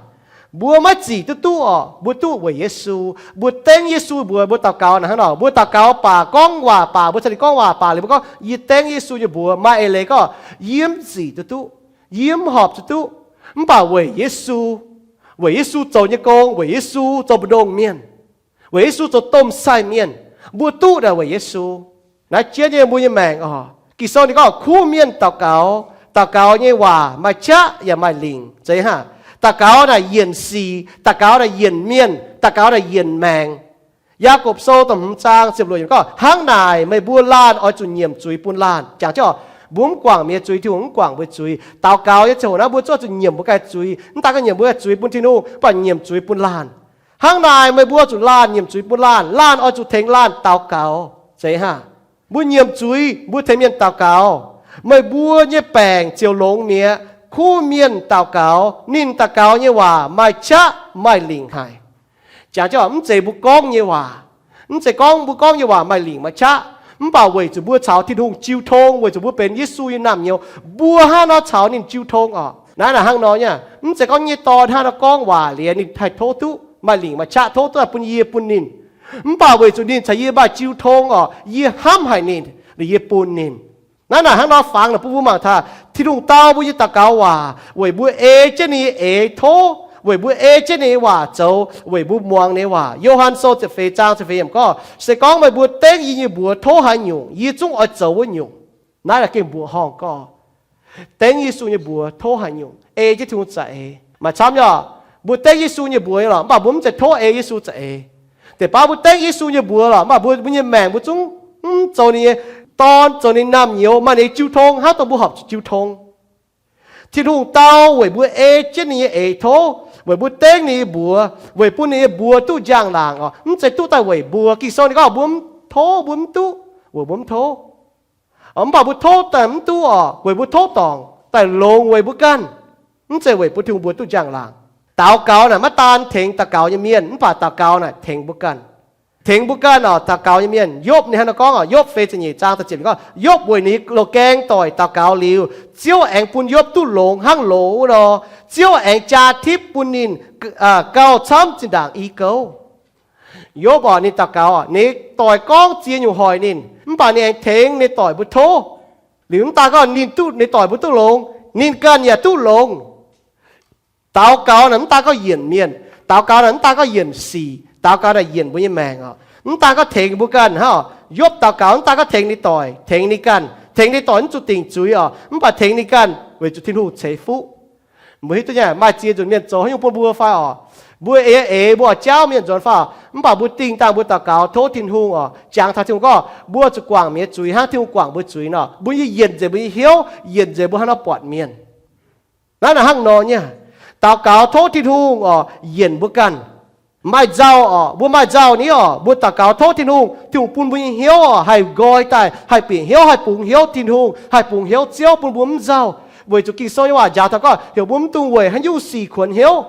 Mbuo maiv zic duqv duqv oc, mbuo duqv weic Yesu. Mbuo dengv Yesu mbuox, mbuo daux gaux naaic hnangv nor, mbuo daux gaux baac, gorngv waac baac, mbuo caux ninh gorngv waac baac, liuz mbuo gorngv, Yie dengv Yesu nyei mbuox, maaih eix leiz gorngv yie mv zic duqv duqv, yie mv horpc duqv duqv. Mv baac weic Yesu, weic Yesu zoux nyei gong, weic Yesu zoux mbu'ndongx mienh, weic Yesu zoux domh sai mienh, mbuo duqv naaic weic Yesu. Naaiv jienv nyei mbuo nyei maengc oc. Ging-Sou ninh gorngv kuv mienh daux gaux, daux gaux nyei waac maaih qaqv yaac maaih lingc. Zeiz hnangv, daux gaux naaic yienc sic, daux gaux naaic yienc mienh, daux gaux naaic yienc maengc. Yaagorpc Sou da'hmz zaang ziepc luoqc yiemc gorngv, Hnangv naaic meih mbuo laanh oix zuqc nyiemc zuiz bun laanh. Jangx jienv oc, mbuo mv guangc mienh nyei zuiz, Tin-Hungh mv guangc mbuo zuiz. Daux gaux nyei ziangh hoc naaiv mbuo zungv oix zuqc nyiemc mbuo ganh zuiz. Mv daan gorngv nyiemc mbuo ganh zuiz bun Tin-Hungh, mv baac nyiemc zuiz bun laanh. Hnangv naaic meih mbuo zuqc laanh nyiemc zuiz bun laanh. Laanh oix zuqc tengx laanh daux gaux. Zeiz hnangv. Mbuo nyiemc zuiz, mbuo tengx mienh daux gaux, meih mbuo nyei baengc ziouc longx mi'aqv. Kuv mienh daux gaux, ninh daux gaux nyei waac maaih qaqv maaih lingc haic. Jangx jienv mv zeiz mbuo gorngv nyei waac, mv zeiz gorngv mbuo gorngv nyei waac maaih lingc maaih qaqv, mv baac weic zuqc mbuo caux Tin-Hungh jiu tong, weic zuqc mbuo benx Yesu nyei naamh nyouz, mbuo hnangv nor caux ninh jiu tong oc. Naaiv naaic hnangv nor nyei, mv zeiz gorngv nyei dorn hnangv nor gorngv waac liuz ninh haih tov duqv maaih lingc maaih qaqv tov duqv bun yie bun ninh. Mv baac weic zuqc ninh caux yie maaih jiu tong oc, yie hnamv haic ninh, liuz yie bun ninh. Naaiv naaic hnangv nor fangx naaic bun mbuo mangc taux Tin-Hungh dau mbuo nyei daux gaux waac weic mbuo ei jienv ninh nyei eix tov, weic mbuo ei jienv ninh nyei waac zoux, weic mbuo muangx ninh nyei waac. Yo^han Sou ziepc feix zaang ziepc feix yiemc gorngv, se gorngv meih mbuo dengv yie nyei mbuox tov haaix nyungc, yie zungv oix zoux wuov nyungc. Naaiv naaic gengh mbuoqc horngh gorngv, dengv Yesu nyei mbuox tov haaix nyungc, ei jienv Tin-Hungh za'eix. Maaih camv nyei, mbuo dengv Yesu nyei mbuox nyei lorqc, mv baac mbuo mv zeiz tov ei Yesu za'eix. Deix baav mbuo dengv Yesu nyei mbuox lorqc, mv baac mbuo, mbuo nyei maengc mbuo zungv mv zoux ninh nyei dorn, zoux ninh naamh nyouz, maaih ninh nyei jiu tong hnangv dongh mbuo horpc zuqc jiu tong. Tin-Hungh dau weic mbuo ei jienv ninh nyei eix tov, weic mbuo dengv ninh nyei mbuox, weic bun ninh nyei mbuox duqv njang-laangc oc. Mv zeiz duqv daaih weic mbuo. Ging-Sou ninh gorngv mbuo mv tov, mbuo mv duqv weic mbuo mv tov. Mv baac mbuo tov daaih mv duqv oc, weic mbuo tov dorngc daaih longx weic mbuo ganh. Mv zeiz weic bun Tin-Hungh mbuox duqv njang-laangc. Daux gaux naaic maiv daan tengx daux gaux nyei mienh, mv baac daux gaux naaic tengx mbuo ganh. Tengx mbuo ganh oc, daux gaux nyei mienh. Yopv ninh hnangv nor gorngv oc, Yopv feix ziepc nyeic zaang da'ziepc gorngv, Yopv weic ninh loz-gaeng doic daux gaux liuz, Ziouv aengx bun Yopv duqv longx hnangv loz wuov nor. Ziouv aengx jaa tipv bun ninh gauh camv zinh ndaangc i gouv. Yopv oc, ninh daux gaux oc, ninh doic gorngv ziex nyungc hoic ninh, mv baac ninh aengx tengx ninh doic mbuo tov. Liuz mv daan gorngv ninh duqv, ninh doic mbuo duqv longx, ninh ganh yaac duqv longx. Daux gaux naaic mv daan gorngv yienc mienh, daux gaux naaic mv daan gorngv yienc sic, daux gaux naaic yienc mbuo nyei maengc oc. Mv daan gorngv tengx mbuo ganh hnangv oc. Yopv daux gaux mv daan gorngv tengx ninh doic, tengx ninh ganh, tengx ninh doic mv zuqc dingc zuiz oc, mv baac tengx ninh ganh weic zuqc Tin-Hungh ceix fuqv. Mbuo hiuv duqv nyei, maaih ziex nzunc mienh zoux haaix nyungc bun mbuo fai oc? Mbuo eix eix, mbuo oix jaauv mienh nzuonx fai oc? Mv baac mbuo dingh dangh mbuo daux gaux tov Tin-Hungh oc, jangx taux Tin-Hungh gorngv mbuo zuqc guangc mi'aqv zuiz hnangv Tin-Hungh guangc mbuo zuiz nor. Mbuo nyei yienc nzengc mbuo nyei hnyouv, yienc nzengc mbuo hnangv nor buatc mienh. Naaiv naaic hnangv nor nyei, daux gaux tov Tin-Hungh oc, yienc mbuo ganh. Maaih nzauh oc, mbuo maaih nzauh ni oc, mbuo daux gaux tov Tin-Hungh, Tin-Hungh bun mbuo nyei hnyouv oc haih nqoi daaih, haih bieqc hnyouv, haih bungx hnyouv Tin-Hungh, haih bungx hnyouv Ziouv bun mbuo mv nzauh. Weic zuqc Ging-Sou nyei waac njaaux taux gorngv heuc mbuo mv dungx weic haaix nyungc sic kuonx hnyouv.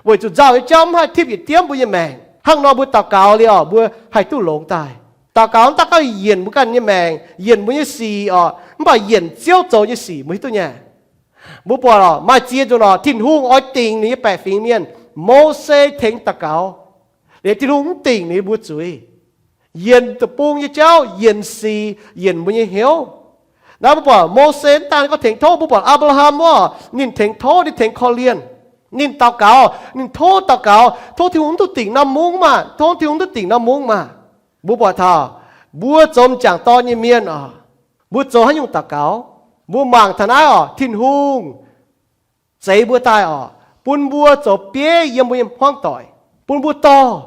Weic zuqc nzauh nyei jauv mv haih tipv yietc diemv mbuo nyei maengc. Hnangv nor mbuo daux gaux liuz oc, mbuo haih duqv longx daaih. Daux gaux mv daan gorngv yienc mbuo ganh nyei maengc, yienc mbuo nyei sic oc, mv baac yienc Ziouv zoux nyei sic, mbuo hiuv duqv nyei. Mbuo buatc oc, maaih ziex nzunc oc, Tin-Hungh oix dingc ninh nyei baeqc fingx mienh. Mose tengx daux gaux, liuz Tin-Hungh mv dingc ninh mbuo zuiz. Yienc deic-bung nyei jauv, yienc sic, yienc mbuo nyei hnyouv. Naaiv mbuo buatc Mose mv daan gorngv tengx tov, mbuo buatc Apc^laa^ham wuov, ninh tengx tov, ninh tengx korv-lienh. Ninh daux gaux, ninh tov daux gaux, tov Tin-Hungh mv duqv dingc norm mungv maah, tov Tin-Hungh mv duqv dingc norm mungv maah. Mbuo buatc taux, mbuo zoux m'jangc dorn nyei mienh oc, mbuo zoux haaix nyungc daux gaux? Mbuo mangc taux naaiv oc, Tin-Hungh zeix mbuo daaih oc, bun mbuo zoux bieiv yiem mbuo nyei hmuangv doic, bun mbuo dorh.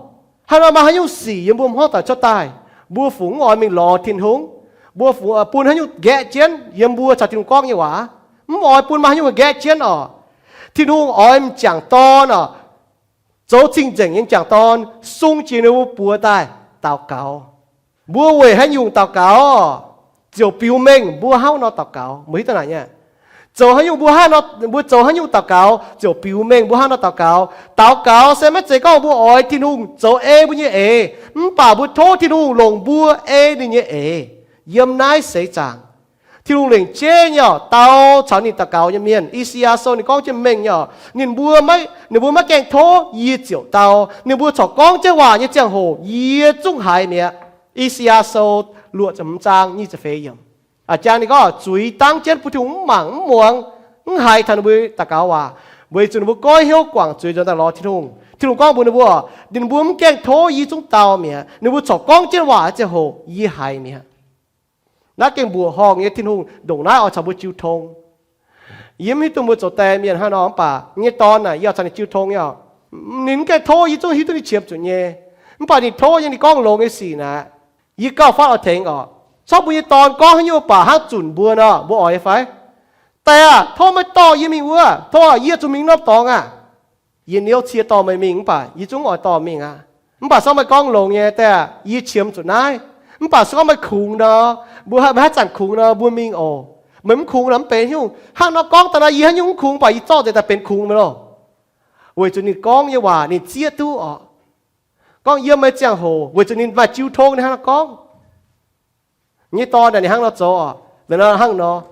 Hnangv nor maaih haaix nyungc sic yiem mbuo hmuangv doic cuotv daaih, mbuo fungc mv oix mingh lorz Tin-Hungh? Mbuo fungc bun haaix nyungc nqaeqv jienv yiem mbuo caux Tin-Hungh gorngv nyei waac? Mv oix bun maaih haaix nyungc nqaeqv jienv oc. Tin-Hungh oix m'jangc dorn oc, zoux cing-nzengc nyei m'jangc dorn sung jiex ninh mbuo buoz daaih daux gaux. Mbuo weic haaix nyungc daux gaux, ziouc biux mengh mbuo hnangv nor daux gaux. Mbuo hiuv duqv naaic nyei, zoux haaix nyungc mbuo hnangv nor, mbuo zoux haaix nyungc daux gaux ziouc biux mengh mbuo hnangv nor daux gaux. Daux gaux se maiv zeiz gorngv mbuo oix Tin-Hungh zoux ei mbuo nyei eix, mv baac mbuo tov Tin-Hungh longc mbuo ei ninh nyei eix. Yiem naaiv seix zaangc, Tin-Hungh lengc jeiv nyei oc dau caux ninh daux gaux nyei mienh. I^saa^yaa Sou ninh gorngv jienv mengh nyei oc, ninh mbuo, ninh mbuo maiv gaengh tov, yie ziouc dau. Ninh mbuo corc gorngv jienv waac nyei ziangh hoc yie zungv haiz mi'aqv. I^saa^yaa Sou luoqc ziepc hmz zaang nyic ziepc feix yiemc. A'jang ninh gorngv zuiz dangv jienv bun Tin-Hungh mv mangc mv muangx, mv haiz taux ninh mbuo daux gaux waac, weic zuqc ninh mbuo goiv hnyouv guangc zuiz nzuonx daaih lorz Tin-Hungh. Tin-Hungh gorngv mbuox ninh mbuo, ninh mbuo mv gaengh tov yie zungv dau mi'aqv. Ninh mbuo corc gorngv jienv waac nyei ziangh hoc yie haiz mi'aqv. Naaiv gengh mbuoqc horngh nyei, Tin-Hungh ndongc naaiv oix caux mbuo jiu tong. Yie mv hiuv duqv mbuo zoux die mienh hnangv nor, mv baac yie nyei dorn naaic, yie oix caux ninh jiu tong nyei oc. Ninh mv gaengh tov, yie zungv hiuv duqv ninh qiemx zuqc nyei. Mv baac ninh tov nyei, ninh gorngv longx nyei sic naaic, yie gauh fatv oix tengx oc. Corc mbuo nyei dorn gorngv haaix nyungc baac hnangv zunc mbuo nor, mbuo oix nyei fai? Die aah, tov meih dorh yie mingh wuov. Tov, yie zuqc mingh norm dorngx aqv. Yie niouv cie dorh meih mingh mv baac yie zungv oix dorh mingh aqv. Mv baac corc meih gorngv longx nyei, die aah, yie qiemx zuqc naaiv. Mv baac se gorngv meih kungx nor, mbuo haaix zanc kungx nor mbuo mingh oc. Meih mv kungx nor mv benx nyungc. Hnangv nor gorngv daaih nor yie haaix nyungc mv kungx, mv baac yie zorqv nzengc daaih benx kungx mi'aqv loh. Weic zuqc ninh gorngv nyei waac ninh zieqv duqv oc. Gorngv yiem meih ziangh hoc weic zuqc ninh maaih jiu tong ninh hnangv nor gorngv nyei dorn naaic ninh hnangv nor zoux oc. Hnangv nor,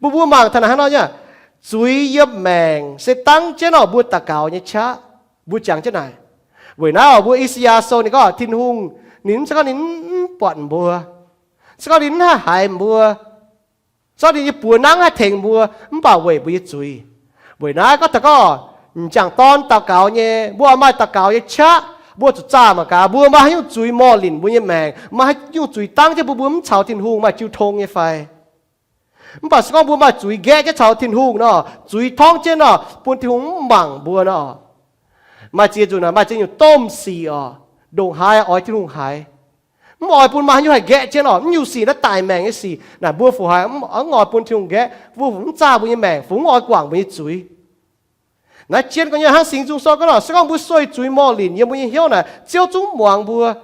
mbuo mbuo mangc taux naaic hnangv nor nyei, zuiz yiem maengc se dangv jienv oc mbuo daux gaux nyei qaqv. Mbuo jangx jienv naaic. Weic naaiv oc mbuo I^saa^yaa Sou ninh gorngv Tin-Hungh ninh mv zeiz gorngv ninh mv buatc mbuo, se gorngv ninh mv haih haiz mbuo, se gorngv ninh nyei buoz nangv haih tengx mbuo, mv baac weic mbuo nyei zuiz. Weic naaiv gorngv taux gorngv m'jangc dorn daux gaux nyei, mbuo oix maaih daux gaux nyei qaqv, mbuo zuqc zaah mangc gaax mbuo maaih haaix nyungc zuiz morh linc mbuo nyei maengc, maaih haaix nyungc zuiz dangv jienv mbuo, mbuo mv caux Tin-Hungh maaih jiu tong nyei fai. Mv baac se gorngv mbuo maaih zuiz nqaeqv jienv caux Tin-Hungh nor, zuiz torngv jienv nor, bun Tin-Hungh mv mangc mbuo nor, maaih ziex nzunc maaih ziex nyungc domh sic oc, ndongc haaix oix Tin-Hungh haiz. Mv oix bun maaih haaix nyungc haih nqaeqv jienv oc. Mv nyungc sic naaiv daic maengc nyei sic naaic, mbuo fu haiz mv oix guangc mbuo nyei zuiz, mbuo fu mv zaah mbuo nyei maengc, fu mv oix guangc mbuo nyei zuiz. Naaiv jienv gorngv nyei hnangv Singx Nzung Sou gorngv nor, se gorngv mbuo sueih zuiz morh linc yiem mbuo nyei hnyouv naaic, Ziouv zungv mv muangx mbuo.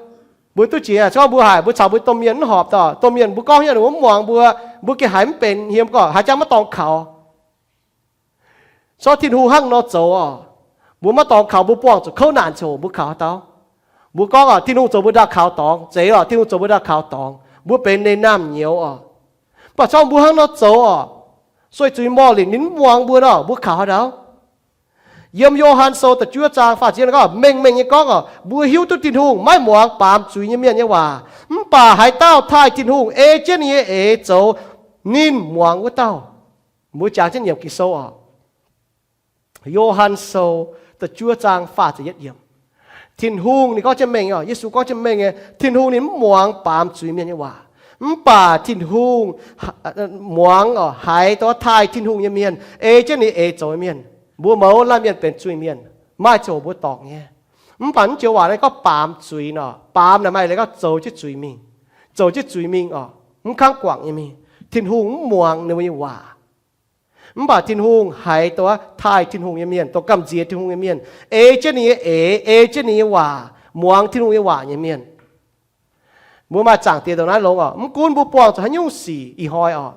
Mbuo duqv jiex, se gorngv mbuo haiz mbuo caux mbuo domh mienh mv horpc, domh mienh mbuo gorngv hnyouv ninh mbuo mv muangx mbuo, mbuo gengh haiz mv benx hiem gorngv haaix jangv maiv dorngx kaux. Se gorngv Tin-Hungh hnangv nor zoux oc, mbuo maiv dorngx kaux, mbuo buangh zuqc kouv naanc ziangh hoc mbuo kaux haaix dauh? Mbuo gorngv oc, Tin-Hungh zoux mbuo ndau kaux dorngx, zeiz oc, Tin-Hungh zoux mbuo ndau kaux dorngx, mbuo benx ninh naamh nyouz oc. Mv baac se gorngv mbuo hnangv nor zoux oc, sueih zuiz morh linc ninh mv muangx mbuo nor, mbuo kaux haaix dauh? Yiem Yo^han Sou da'juov zaang faah ziepc gorngv, mengh mengh nyei gorngv oc, mbuo hiuv duqv Tin-Hungh maiv muangx baamz zuiz nyei mienh nyei waac, mv baac haaix dauh taaih Tin-Hungh ei jienv ninh nyei eix zoux, ninh muangx wuov dauh. Mbuo jangx jienv nyiemc Ging-Sou oc. Yo^han Sou da'juov zaang faah ziepc yietv yiemc. Tin-Hungh ninh gorngv jienv mengh oc, Yesu gorngv jienv mengh nyei, Tin-Hungh ninh mv muangx baamz zuiz mienh nyei waac, mv baac Tin-Hungh muangx oc haaix dauh taaih Tin-Hungh nyei mienh, ei jienv ninh eix zoux nyei mienh. Mbuo mouz laanh mienh benx zuiz-mienh, maaih ziangh hoc mbuo dorngc nyei. Mv baac mv joux waac naaiv gorngv baamz zuiz nor, baamz naaic maaih leiz gorngv zoux jienv zuiz mingh, zoux jienv zuiz mingh oc, mv kangv guangc nyei mingh. Tin-Hungh mv muangx ninh mbuo nyei waac. Mv baac Tin-Hungh haiz dongh taaih Tin-Hungh nyei mienh, dongh gamh nziex Tin-Hungh nyei mienh, ei jienv ninh nyei eix, ei jienv ninh nyei waac, muangx Tin-Hungh nyei waac nyei mienh. Mbuo maaih zaangc diex dongh naaiv longx oc. Mv gunv mbuo buangh zuqc haaix nyungc sic ih hnoi oc,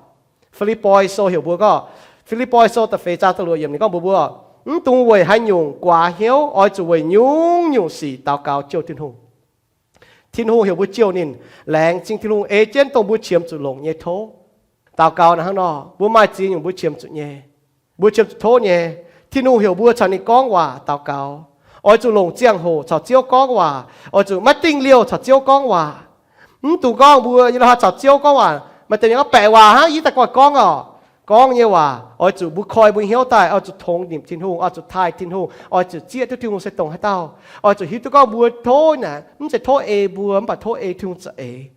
Fi^lipv^poi Sou heuc mbuo gorngv, Fi^lipv^poi Sou da'feix zaang da'luoqc yiemc ninh gorngv mbuox mbuo, mv dungx weic haaix nyungc guaax hnyouv, oix zuqc weic nyungc-nyungc sic daux gaux jouh Tin-Hungh. Tin-Hungh heuc mbuo jouh ninh, laengz zingh Tin-Hungh ei jienv dongh mbuo qiemx zuqc longc nyei tov. Daux gaux naaic hnangv nor, mbuo maaih ziex nyungc mbuo qiemx zuqc nyei, mbuo qiemx zuqc tov nyei. Tin-Hungh heuc mbuo caux ninh gorngv waac daux gaux, oix zuqc longc ziangh hoc caux Ziouv gorngv waac, oix zuqc maiv dingh liouh caux Ziouv gorngv waac. Mv dungx gorngv mbuo nyei lo haaix caux Ziouv gorngv waac, maaih deix mienh gorngv baeqc waac hnangv, yie daaih guaih gorngv oc. Gorngv nyei waac oix zuqc mbuo koi mbuo hnyouv daaih, oix zuqc tongx nimc Tin-Hungh, oix zuqc taaih Tin-Hungh, oix zuqc zieqv duqv Tin-Hungh se dongh haaix dauh. Oix zuqc hiuv duqv gorngv mbuo tov naaic mv zeiz tov ei mbuo, mv baac tov ei Tin-Hungh za'eix.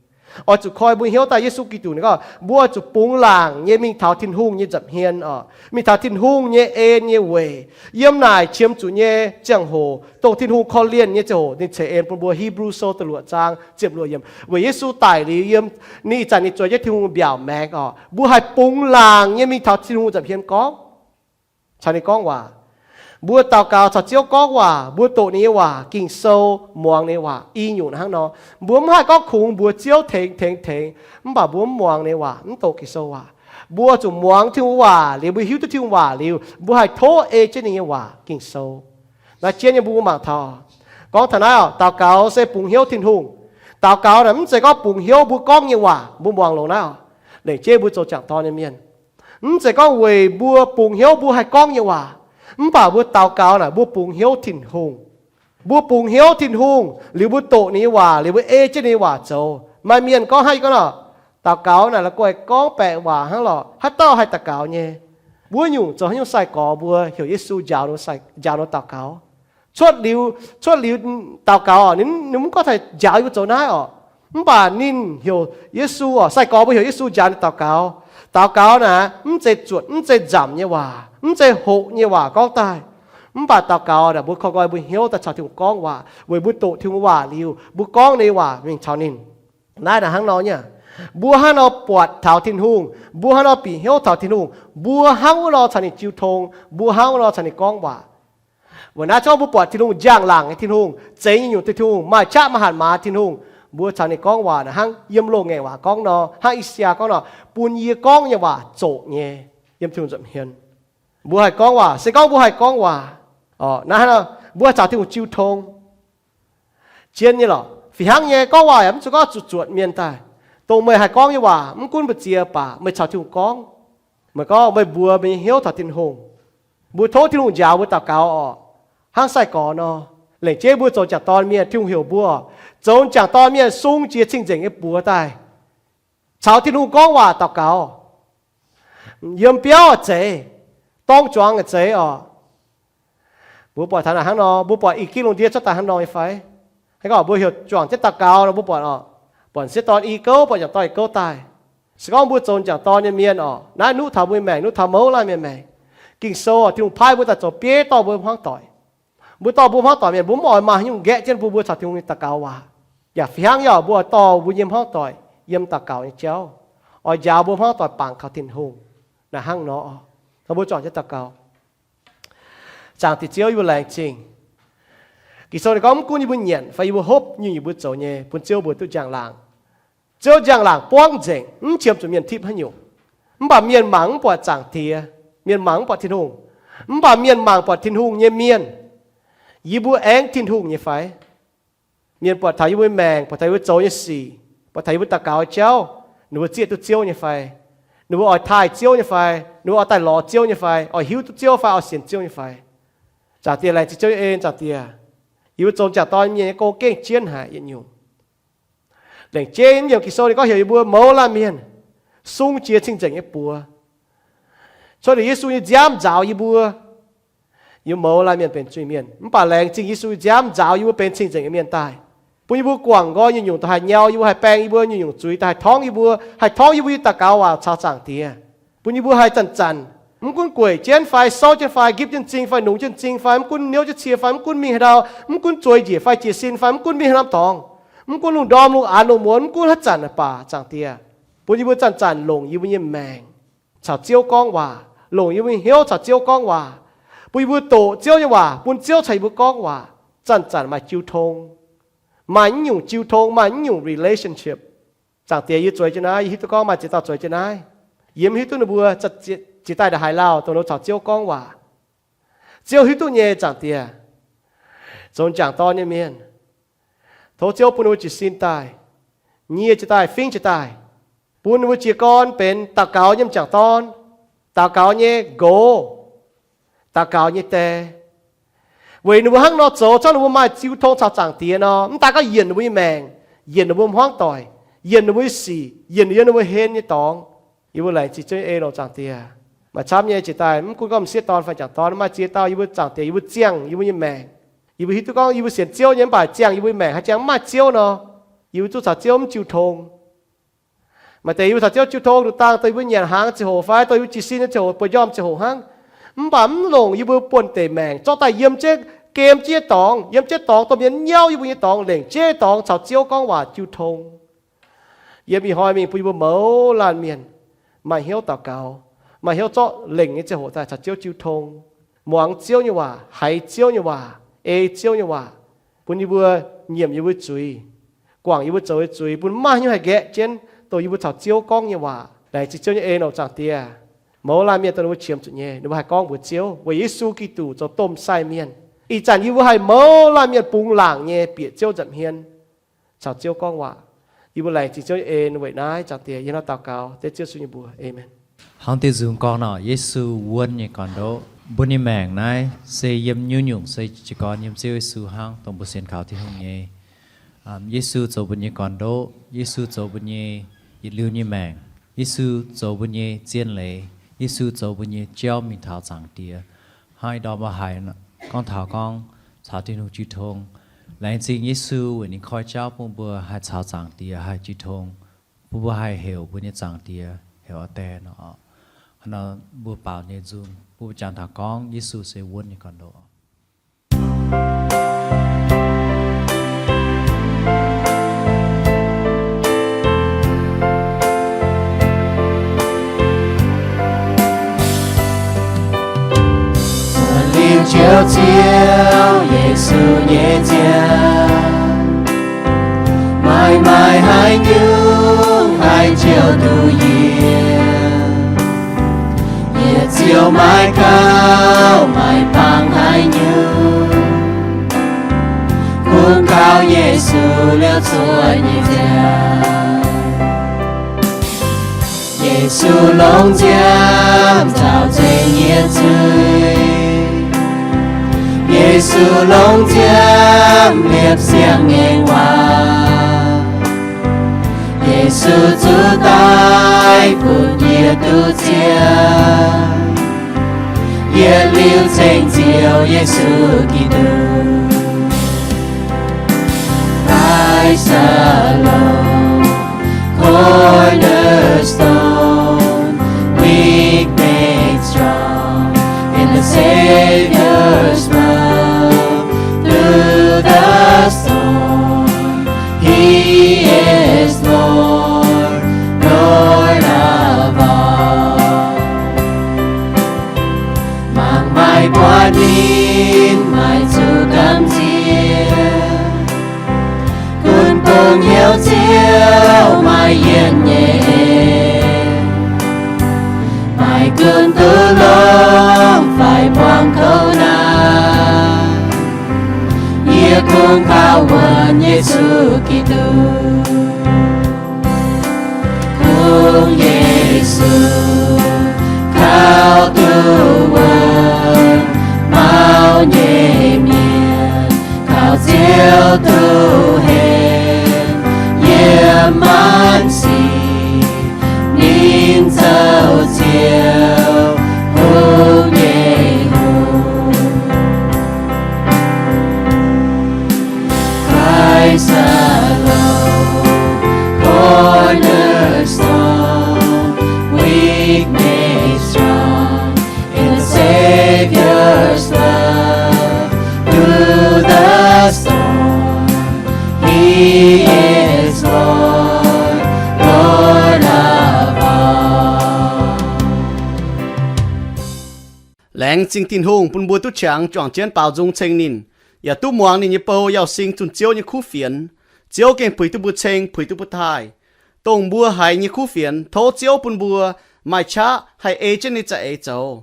Oix zuqc koi mbuo hnyouv daaih, Yesu Giduc ninh gorngv mbuo oix zuqc bungx laangc nyei mingh taux Tin-Hungh nyei nza'hmien oc, mingh taux Tin-Hungh nyei en nyei weic. Yiem naaic qiemx zuqc nyei ziangh hoc, dongh Tin-Hungh korv-lienh nyei ziangh hoc, ninh ceix en bun mbuo. Hipv^lu Sou da'luoqc zaang ziepc luoqc yiemc, weic Yesu daic liuz yiem, ninh ih zanc ninh zueiz jienv Tin-Hungh mbiaauc maengx oc, mbuo haih bungx laangc nyei mingh taux Tin-Hungh nza'hmien gorngv, caux ninh gorngv waac. Mbuo daux gaux caux Ziouv gorngv waac, mbuo doqc ninh nyei waac, Ging-Sou, muangx ninh nyei waac. I nyungc hnangv nor, mbuo mv haih gorngv kungx mbuox Ziouv tengx tengx tengx, mv baac mbuo mv muangx ninh nyei waac, mv doqc Ging-Sou waac. Mbuo zuqc muangx Tin-Hungh waac liuz, mbuo hiuv duqv Tin-Hungh waac liuz, mbuo haih tov ei jienv ninh nyei waac, Ging-Sou. Naaiv jienv nyei mbuo mangc taux, gorngv taux naaiv oc, daux gaux se bungx hnyouv Tin-Hungh. Daux gaux naaic mv zeiz gorngv bungx hnyouv mbuo gorngv nyei waac. Mbuo muangx longx naaiv oc, lengc jeiv mbuo zoux jangc dorn nyei mienh, mv zeiz gorngv weic mbuo bungx hnyouv mbuo haih gorngv nyei waac, mv baac mbuo daux gaux naaic mbuo bungx hnyouv Tin-Hungh. Mbuo bungx hnyouv Tin-Hungh liuz mbuo doqc ninh nyei waac liuz mbuo ei jienv ninh nyei waac zoux. Maaih mienh gorngv hnangv yie gorngv nor, daux gaux naaic la'guaih gorngv baeqc waac hnangv lorqc, haaix dauh haih daux gaux nyei? Wuov nyungc zoux haaix nyungc sai-gorx mbuo heuc Yesu njaaux, njaaux ninh daux gaux. Cuotv liuz, cuotv liuz daux gaux, ninh mv gorngv taaih njaaux yie mbuo zoux naaiv oc. Mv baac ninh heuc Yesu oc, sai-gorx mbuo heuc Yesu njaaux ninh daux gaux. Daux gaux naaic mv zeiz zuotc, mv zeiz nzamc nyei waac, mv zeiz hoqc nyei waac gorngv daaih. Mv baac daux gaux naaic mbuo koi nqoi mbuo hnyouv daaih caux Tin-Hungh gorngv waac weic mbuo doqc Tin-Hungh waac liuz, mbuo gorngv ninh nyei waac mingh taux ninh. Naaiv naaic hnangv nor nyei, mbuo hnangv nor buatc taux Tin-Hungh, mbuo hnangv nor bieqc hnyouv taux Tin-Hungh, mbuo hnangv wuov nor caux ninh jiu tong, mbuo hnangv wuov nor caux ninh gorngv waac. Weic naaiv gorngv mbuo buatc Tin-Hungh, njang-laangc nyei Tin-Hungh, zeix nyei nyungc Tin-Hungh, maaih qaqv maaih hatc maaz Tin-Hungh, Mbuo caux ninh gorngv waac naaic hnangv yiem loz-ngaengc waac gorngv nor, hnangv I^saa^yaa gorngv nor, bun yie gorngv nyei waac zoqc nyei yiem Tin-Hungh nza'hmien. Mbuo haih gorngv waac, se gorngv mbuo haih gorngv waac, naaiv hnangv nor, mbuo haih caux Tin-Hungh jiu tong. Zien nyei lorqc. Fih hnangv nyei, gorngv waac yaac mv zuqc gorngv zuqc zuotc mienh daaih. Dongh meih haih gorngv nyei waac, mv gunv mbu'ziex baac meih caux Tin-Hungh gorngv. Meih gorngv meih mbuox meih nyei hnyouv taux Tin-Hungh. Mbuo tov Tin-Hungh njaaux mbuo daux gaux orqc, hnangv sai-gorx nor. Lengc jeiv mbuo zoux jangc dorn mienh, Tin-Hungh heuc mbuo zoux jangc dorn mienh sung jiex cing-nzengc nyei buoz daaih, caux Tin-Hungh gorngv waac daux gaux. Yiem biauv zeiz, dorng juangx zeiz orqc. Mbuo buatc taux naaic hnangv nor, mbuo buatc i gin lungh ndiev cuotv daaih hnangv nor nyei fai? Haaix gorngv mbuo heuc juangc jienv daux gaux nor, mbuo buatc orqc, buatc sieqv dorn i gouv, buatc jangc dorn i gouv daaih. Se gorngv mbuo zoux jangc dorn nyei mienh orqc, naaiv nuqv taux mbuo nyei maengc, nuqv taux mouz laanh mienh maengc. Ging-Sou orqc, Tin-Hungh paaiv mbuo daaih zoux bieiv dorh mbuo hmuangv doic. Mbuo dorh mbuo hmuangv doic mienh, mbuo mv oix maaih haaix nyungc nqaeqv jienv mbuo, mbuo caux Tin-Hungh nyei daux gaux waac. Yaac fih hnangv nyei orqc, mbuo oix dorh mbuo nyei hmuangv doic yiem daux gaux nyei jauv, oix njaaux mbuo hmuangv doic bangc kaux Tin-Hungh. Naaiv hnangv nor, tov mbuo juangc jienv daux gaux. Zaangc Diex Ziouv, yie mbuo laengz zingh. Ging-Sou ninh gorngv, mv gunv yie mbuo nyanc fai yie mbuo hopv nyungc yie mbuo zoux nyei, bun Ziouv mbuo duqv njang-laangc. Ziouv njang-laangc buangv nzengc, mv qiemx zuqc mienh tipv haaix nyungc. Mv baac mienh mangc mv buatc Zaangc Diex, mienh mangc mv buatc Tin-Hungh. Mv baac mienh mangc buatc Tin-Hungh nyei mienh, yie mbuo aengx Tin-Hungh nyei fai? Mienh buatc taux yie mbuo maengc, buatc taux yie mbuo zoux nyei sic, buatc taux yie mbuo daux gaux nyei jauv, ninh mbuo zieqv duqv Ziouv nyei fai? Ninh mbuo oix taaih Ziouv nyei fai? Ninh mbuo oix daaih lorz Ziouv nyei fai? Oix hiuv duqv Ziouv fai oix sienx Ziouv nyei fai? Zaangc Diex, laengz zingh Ziouv nyei en, Zaangc Diex. Yie mbuo zoux jangc dorn mienh nyei gong gengh jienv haic yietc nyungc. Lengc jeiv yiem Ging-Sou ninh gorngv heuc yie mbuo mouz laanh mienh sung jiex cing-nzengc nyei buoz. Cuotv liuz Yesu nyei nziaamv nzaaux yie mbuo, yie mouz laanh mienh benx zuiz-mienh. Mv baac laengz zingh Yesu nyei nziaamv nzaaux yie mbuo benx cing-nzengc nyei mienh daaih, bun yie mbuo guangc nqoi nyungc-nyungc daaih haih nyau yie mbuo, haih baeng yie mbuo nyungc-nyungc zuiz, daaih haih torngv yie mbuo, haih torngv yie mbuo nyei daux gaux waac caux Zaangc Diex. Bun yie mbuo haih zanc-zanc, mv gunv gueic jienv fai, souv jienv fai, nqipv jienv m'zing fai, nungx jienv m'zing fai, mv gunv niouv jienv cie fai, mv gunv mingh haaix ndau, mv gunv zueiz njiec fai jiez sin fai, mv gunv mingh haaix norm dorngx, mv gunv lungh ndorm lungh aanx lungh muonz, mv gunv haaix zanc naaic baac, Zaangc Diex, bun yie mbuo zanc-zanc longc yie mbuo nyei maengc caux Ziouv gorngv waac, longc yie mbuo nyei hnyouv caux Ziouv gorngv waac, bun yie mbuo doqc Ziouv nyei waac, bun Ziouv caux yie mbuo gorngv waac, zanc-zanc maaih jiu tong, maaih mv nyungc jiu tong, maaih mv nyungc relationship. Zaangc Diex, yie zueiz jienv naaiv, yie hiuv duqv gorngv maaih ziex dauh zueiz jienv naaiv, yie mv hiuv duqv ninh mbuo ziex daaih ndongc haaix lauh dongh ninh mbuo caux Ziouv gorngv waac. Ziouv hiuv duqv nyei, Zaangc Diex. Zoux jangc dorn nyei mienh, tov Ziouv bun ninh mbuo jiez sin daaih, nyie jiez daaih, fingv jiez daaih, bun ninh mbuo jiez gorn benx daux gaux nyei m'jangc dorn, daux gaux nyei nqox, daux gaux nyei die. Weic ninh mbuo hnangv nor zoux, zorqv ninh mbuo maaih jiu tong caux Zaangc Diex nor, mv daaih gorngv yienc ninh mbuo nyei maengc, yienc ninh mbuo hmuangv doic, yienc ninh mbuo nyei sic, yienc ninh mbuo hlen nyei dorngx. Yie mbuo laengz zingh Ziouv nyei en longc, Zaangc Diex. Maaih camv nyei jiez daaih, mv gunv gorngv m'sieqv dorn fai m'jangc dorn, maaih ziex dauh yie mbuo, Zaangc Diex, yie mbuo ziangh yie mbuo nyei maengc. Yie mbuo hiuv duqv gorngv yie mbuo sienx Ziouv nyei, mv baac ziangh yie mbuo nyei maengc haih ziangh mv maaih Ziouv nor, yie mbuo zuqc caux Ziouv mv jiu tong. Maaih deix yie mbuo caux Ziouv jiu tong, duqv dangh dongh yie mbuo nyanc hnaangx ziangh hoc fai dongh yie mbuo jiez sin nyei ziangh hoc, bueix njormh ziangh hoc hnangv. Mv baac mv longc yie mbuo buonv-deic maengc zorqv daaih yiem jienv, gem jienv dorngx, yiem jienv dorngx, dongh mienh nyauv yie mbuo nyei dorngx, lengc jeiv dorngx caux Ziouv gorngv waac jiu tong. Yiem ih hnoi mingh bun yie mbuo mouz laanh mienh maaih hnyouv daux gaux, maaih hnyouv zorqv lengc nyei ziangh hoc daaih caux Ziouv jiu tong, muangx Ziouv nyei waac, haiz Ziouv nyei waac, ei Ziouv nyei waac, bun yie mbuo nyiemc yie mbuo zuiz, guangc yie mbuo zoux nyei zuiz, bun maiv maaih haaix nyungc haih nqaeqv jienv dongh yie mbuo caux Ziouv gorngv nyei waac. Laengz zingh Ziouv nyei en oc, Zaangc Diex. Mouz laanh mienh dongh ninh mbuo qiemx zuqc nyei, ninh mbuo haih gorngv mbuox Ziouv weic Yesu Giduc zoux domh sai mienh. Ih zanc yie mbuo haih mouz laanh mienh bungx laangc nyei bieqc Ziouv nza'hmien caux Ziouv gorngv waac. Yie mbuo laengz zingh Ziouv nyei en weic naaiv, Zaangc Diex. Yie hnangv daux gaux dengv Ziouv Yesu nyei mbuox, aamen. Hnangv deix nzung gorngv nor, Yesu wuonv nyei gorn-ndoqv, mbuo nyei maengc naaiv se yiem nyungc-nyungc se jiez gorn yiem Ziouv Yesu hnangv, dongh mbuo sienx kaux Tin-Hungh nyei. Yesu zoux mbuo nyei gorn-ndoqv. Yesu zoux mbuo nyei yietc liuz nyei maengc. Yesu zoux mbuo nyei zien leiz. Yesu zoux mbuo nyei jauv mingh taux Zaangc Diex. Hnangv ih ndorm mbuo haiz gorngv taux gorngv caux Tin-Hungh jiu tong. Laengz zingh Yesu weic ninh koi jauv bun mbuo haih caux Zaangc Diex haih jiu tong, bun mbuo haih heuc mbuo nyei Zaangc Diex heuc Aa Die nor. Hnangv nor mbuo baaux nyei nzung, bun mbuo jangx taux gorngv Yesu se wuonv nyei gorn-ndoqv. Liuz Njoux Ziouv Yesu nyei nziaamv, maaih Haaix nyungc haih njoux duqv yie? Yie ziouc maiv gauh maaih bangc haaix nyungc, kungx kaux Yesu liouh cuotv nyei nziaauc. Yesu longc nziaamv nzaaux nzengc yie zuiz. Yesu longc nziaamv liepc siang-ngaengc waac. Yesu zuqc daic bun yie duqv ziex. Yietc liuz ceng Ziouv Yesu Giduc. Christ alone, cornerstone, weak made strong in the Savior's love. Through the storm, He is Lord, Lord of all. Mangc maaih buatc ninh maaih zuqc gamh nziex. Gunv dongh hnyouv Ziouv maaih yienh nyei, maaih gunv duqv longc fai buangh kouv naaic, yie kungx kaux wuonx Yesu Giduc. Kungx Yesu kaux duqv wuonx, mauv nyei mienh kaux Ziouv duqv henv. Yiem maanc sic ninh zoux Ziouv, hungh nyei hungh. Christ alone, cornerstone, weak made strong in the Savior's love. Through the storm, He is Lord, Lord of all. Laengz zingh Tin-Hungh bun mbuo duqv qangx juangc jienv baaux nzung ceng ninh, yaac duqv muangx ninh nyei bou Yauh Sing zunh Ziouv nyei kuv fienx. Ziouv gengh puix duqv mbuo ceng, puix duqv mbuo taaih. Dongh mbuo haiz nyei kuv fienx, tov Ziouv bun mbuo maaih qaqv haih ei jienv ninh nyei za'eix zoux.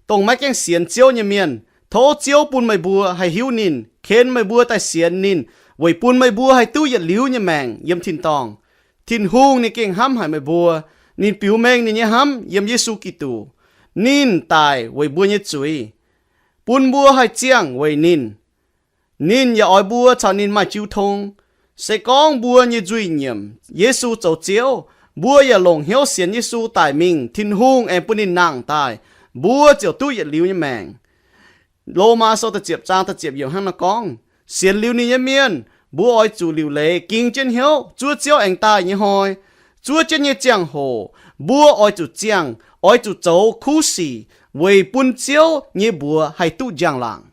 Dongh maiv gaengh sienx Ziouv nyei mienh, tov Ziouv bun meih mbuo haih hiuv ninh, ken meih mbuo daaih sienx ninh, weic bun meih mbuo haih duqv yietc liuz nyei maengc yiem tin-dorngh. Tin-Hungh ninh gengh hnamv haic meih mbuo. Ninh biux mengh ninh nyei hnamv yiem Yesu Giduc. Ninh daic weic mbuo nyei zuiz, bun mbuo haih ziangh weic ninh. Ninh yaac oix mbuo caux ninh maaih jiu tong. Se gorngv mbuo nyei nzuih nyiemc Yesu zoux Ziouv, mbuo yaac longc hnyouv sienx Yesu daic mingh, Tin-Hungh aengx bun ninh nangh daaih, mbuo ziouc duqv yietc liuz nyei maengc. Lomaa Sou da'ziepc zaang da'ziepc yiemc hnangv naaiv gorngv, sienx liuz ninh nyei mienh, mbuo oix zuqc liuc leiz ging jienv hnyouv zuov Ziouv aengx daaih nyei hnoi. Zuov jienv nyei ziangh hoc, mbuo oix zuqc ziangh, oix zuqc zoux kuv sic weic bun Ziouv nyei mbuox haih duqv njang-laangc.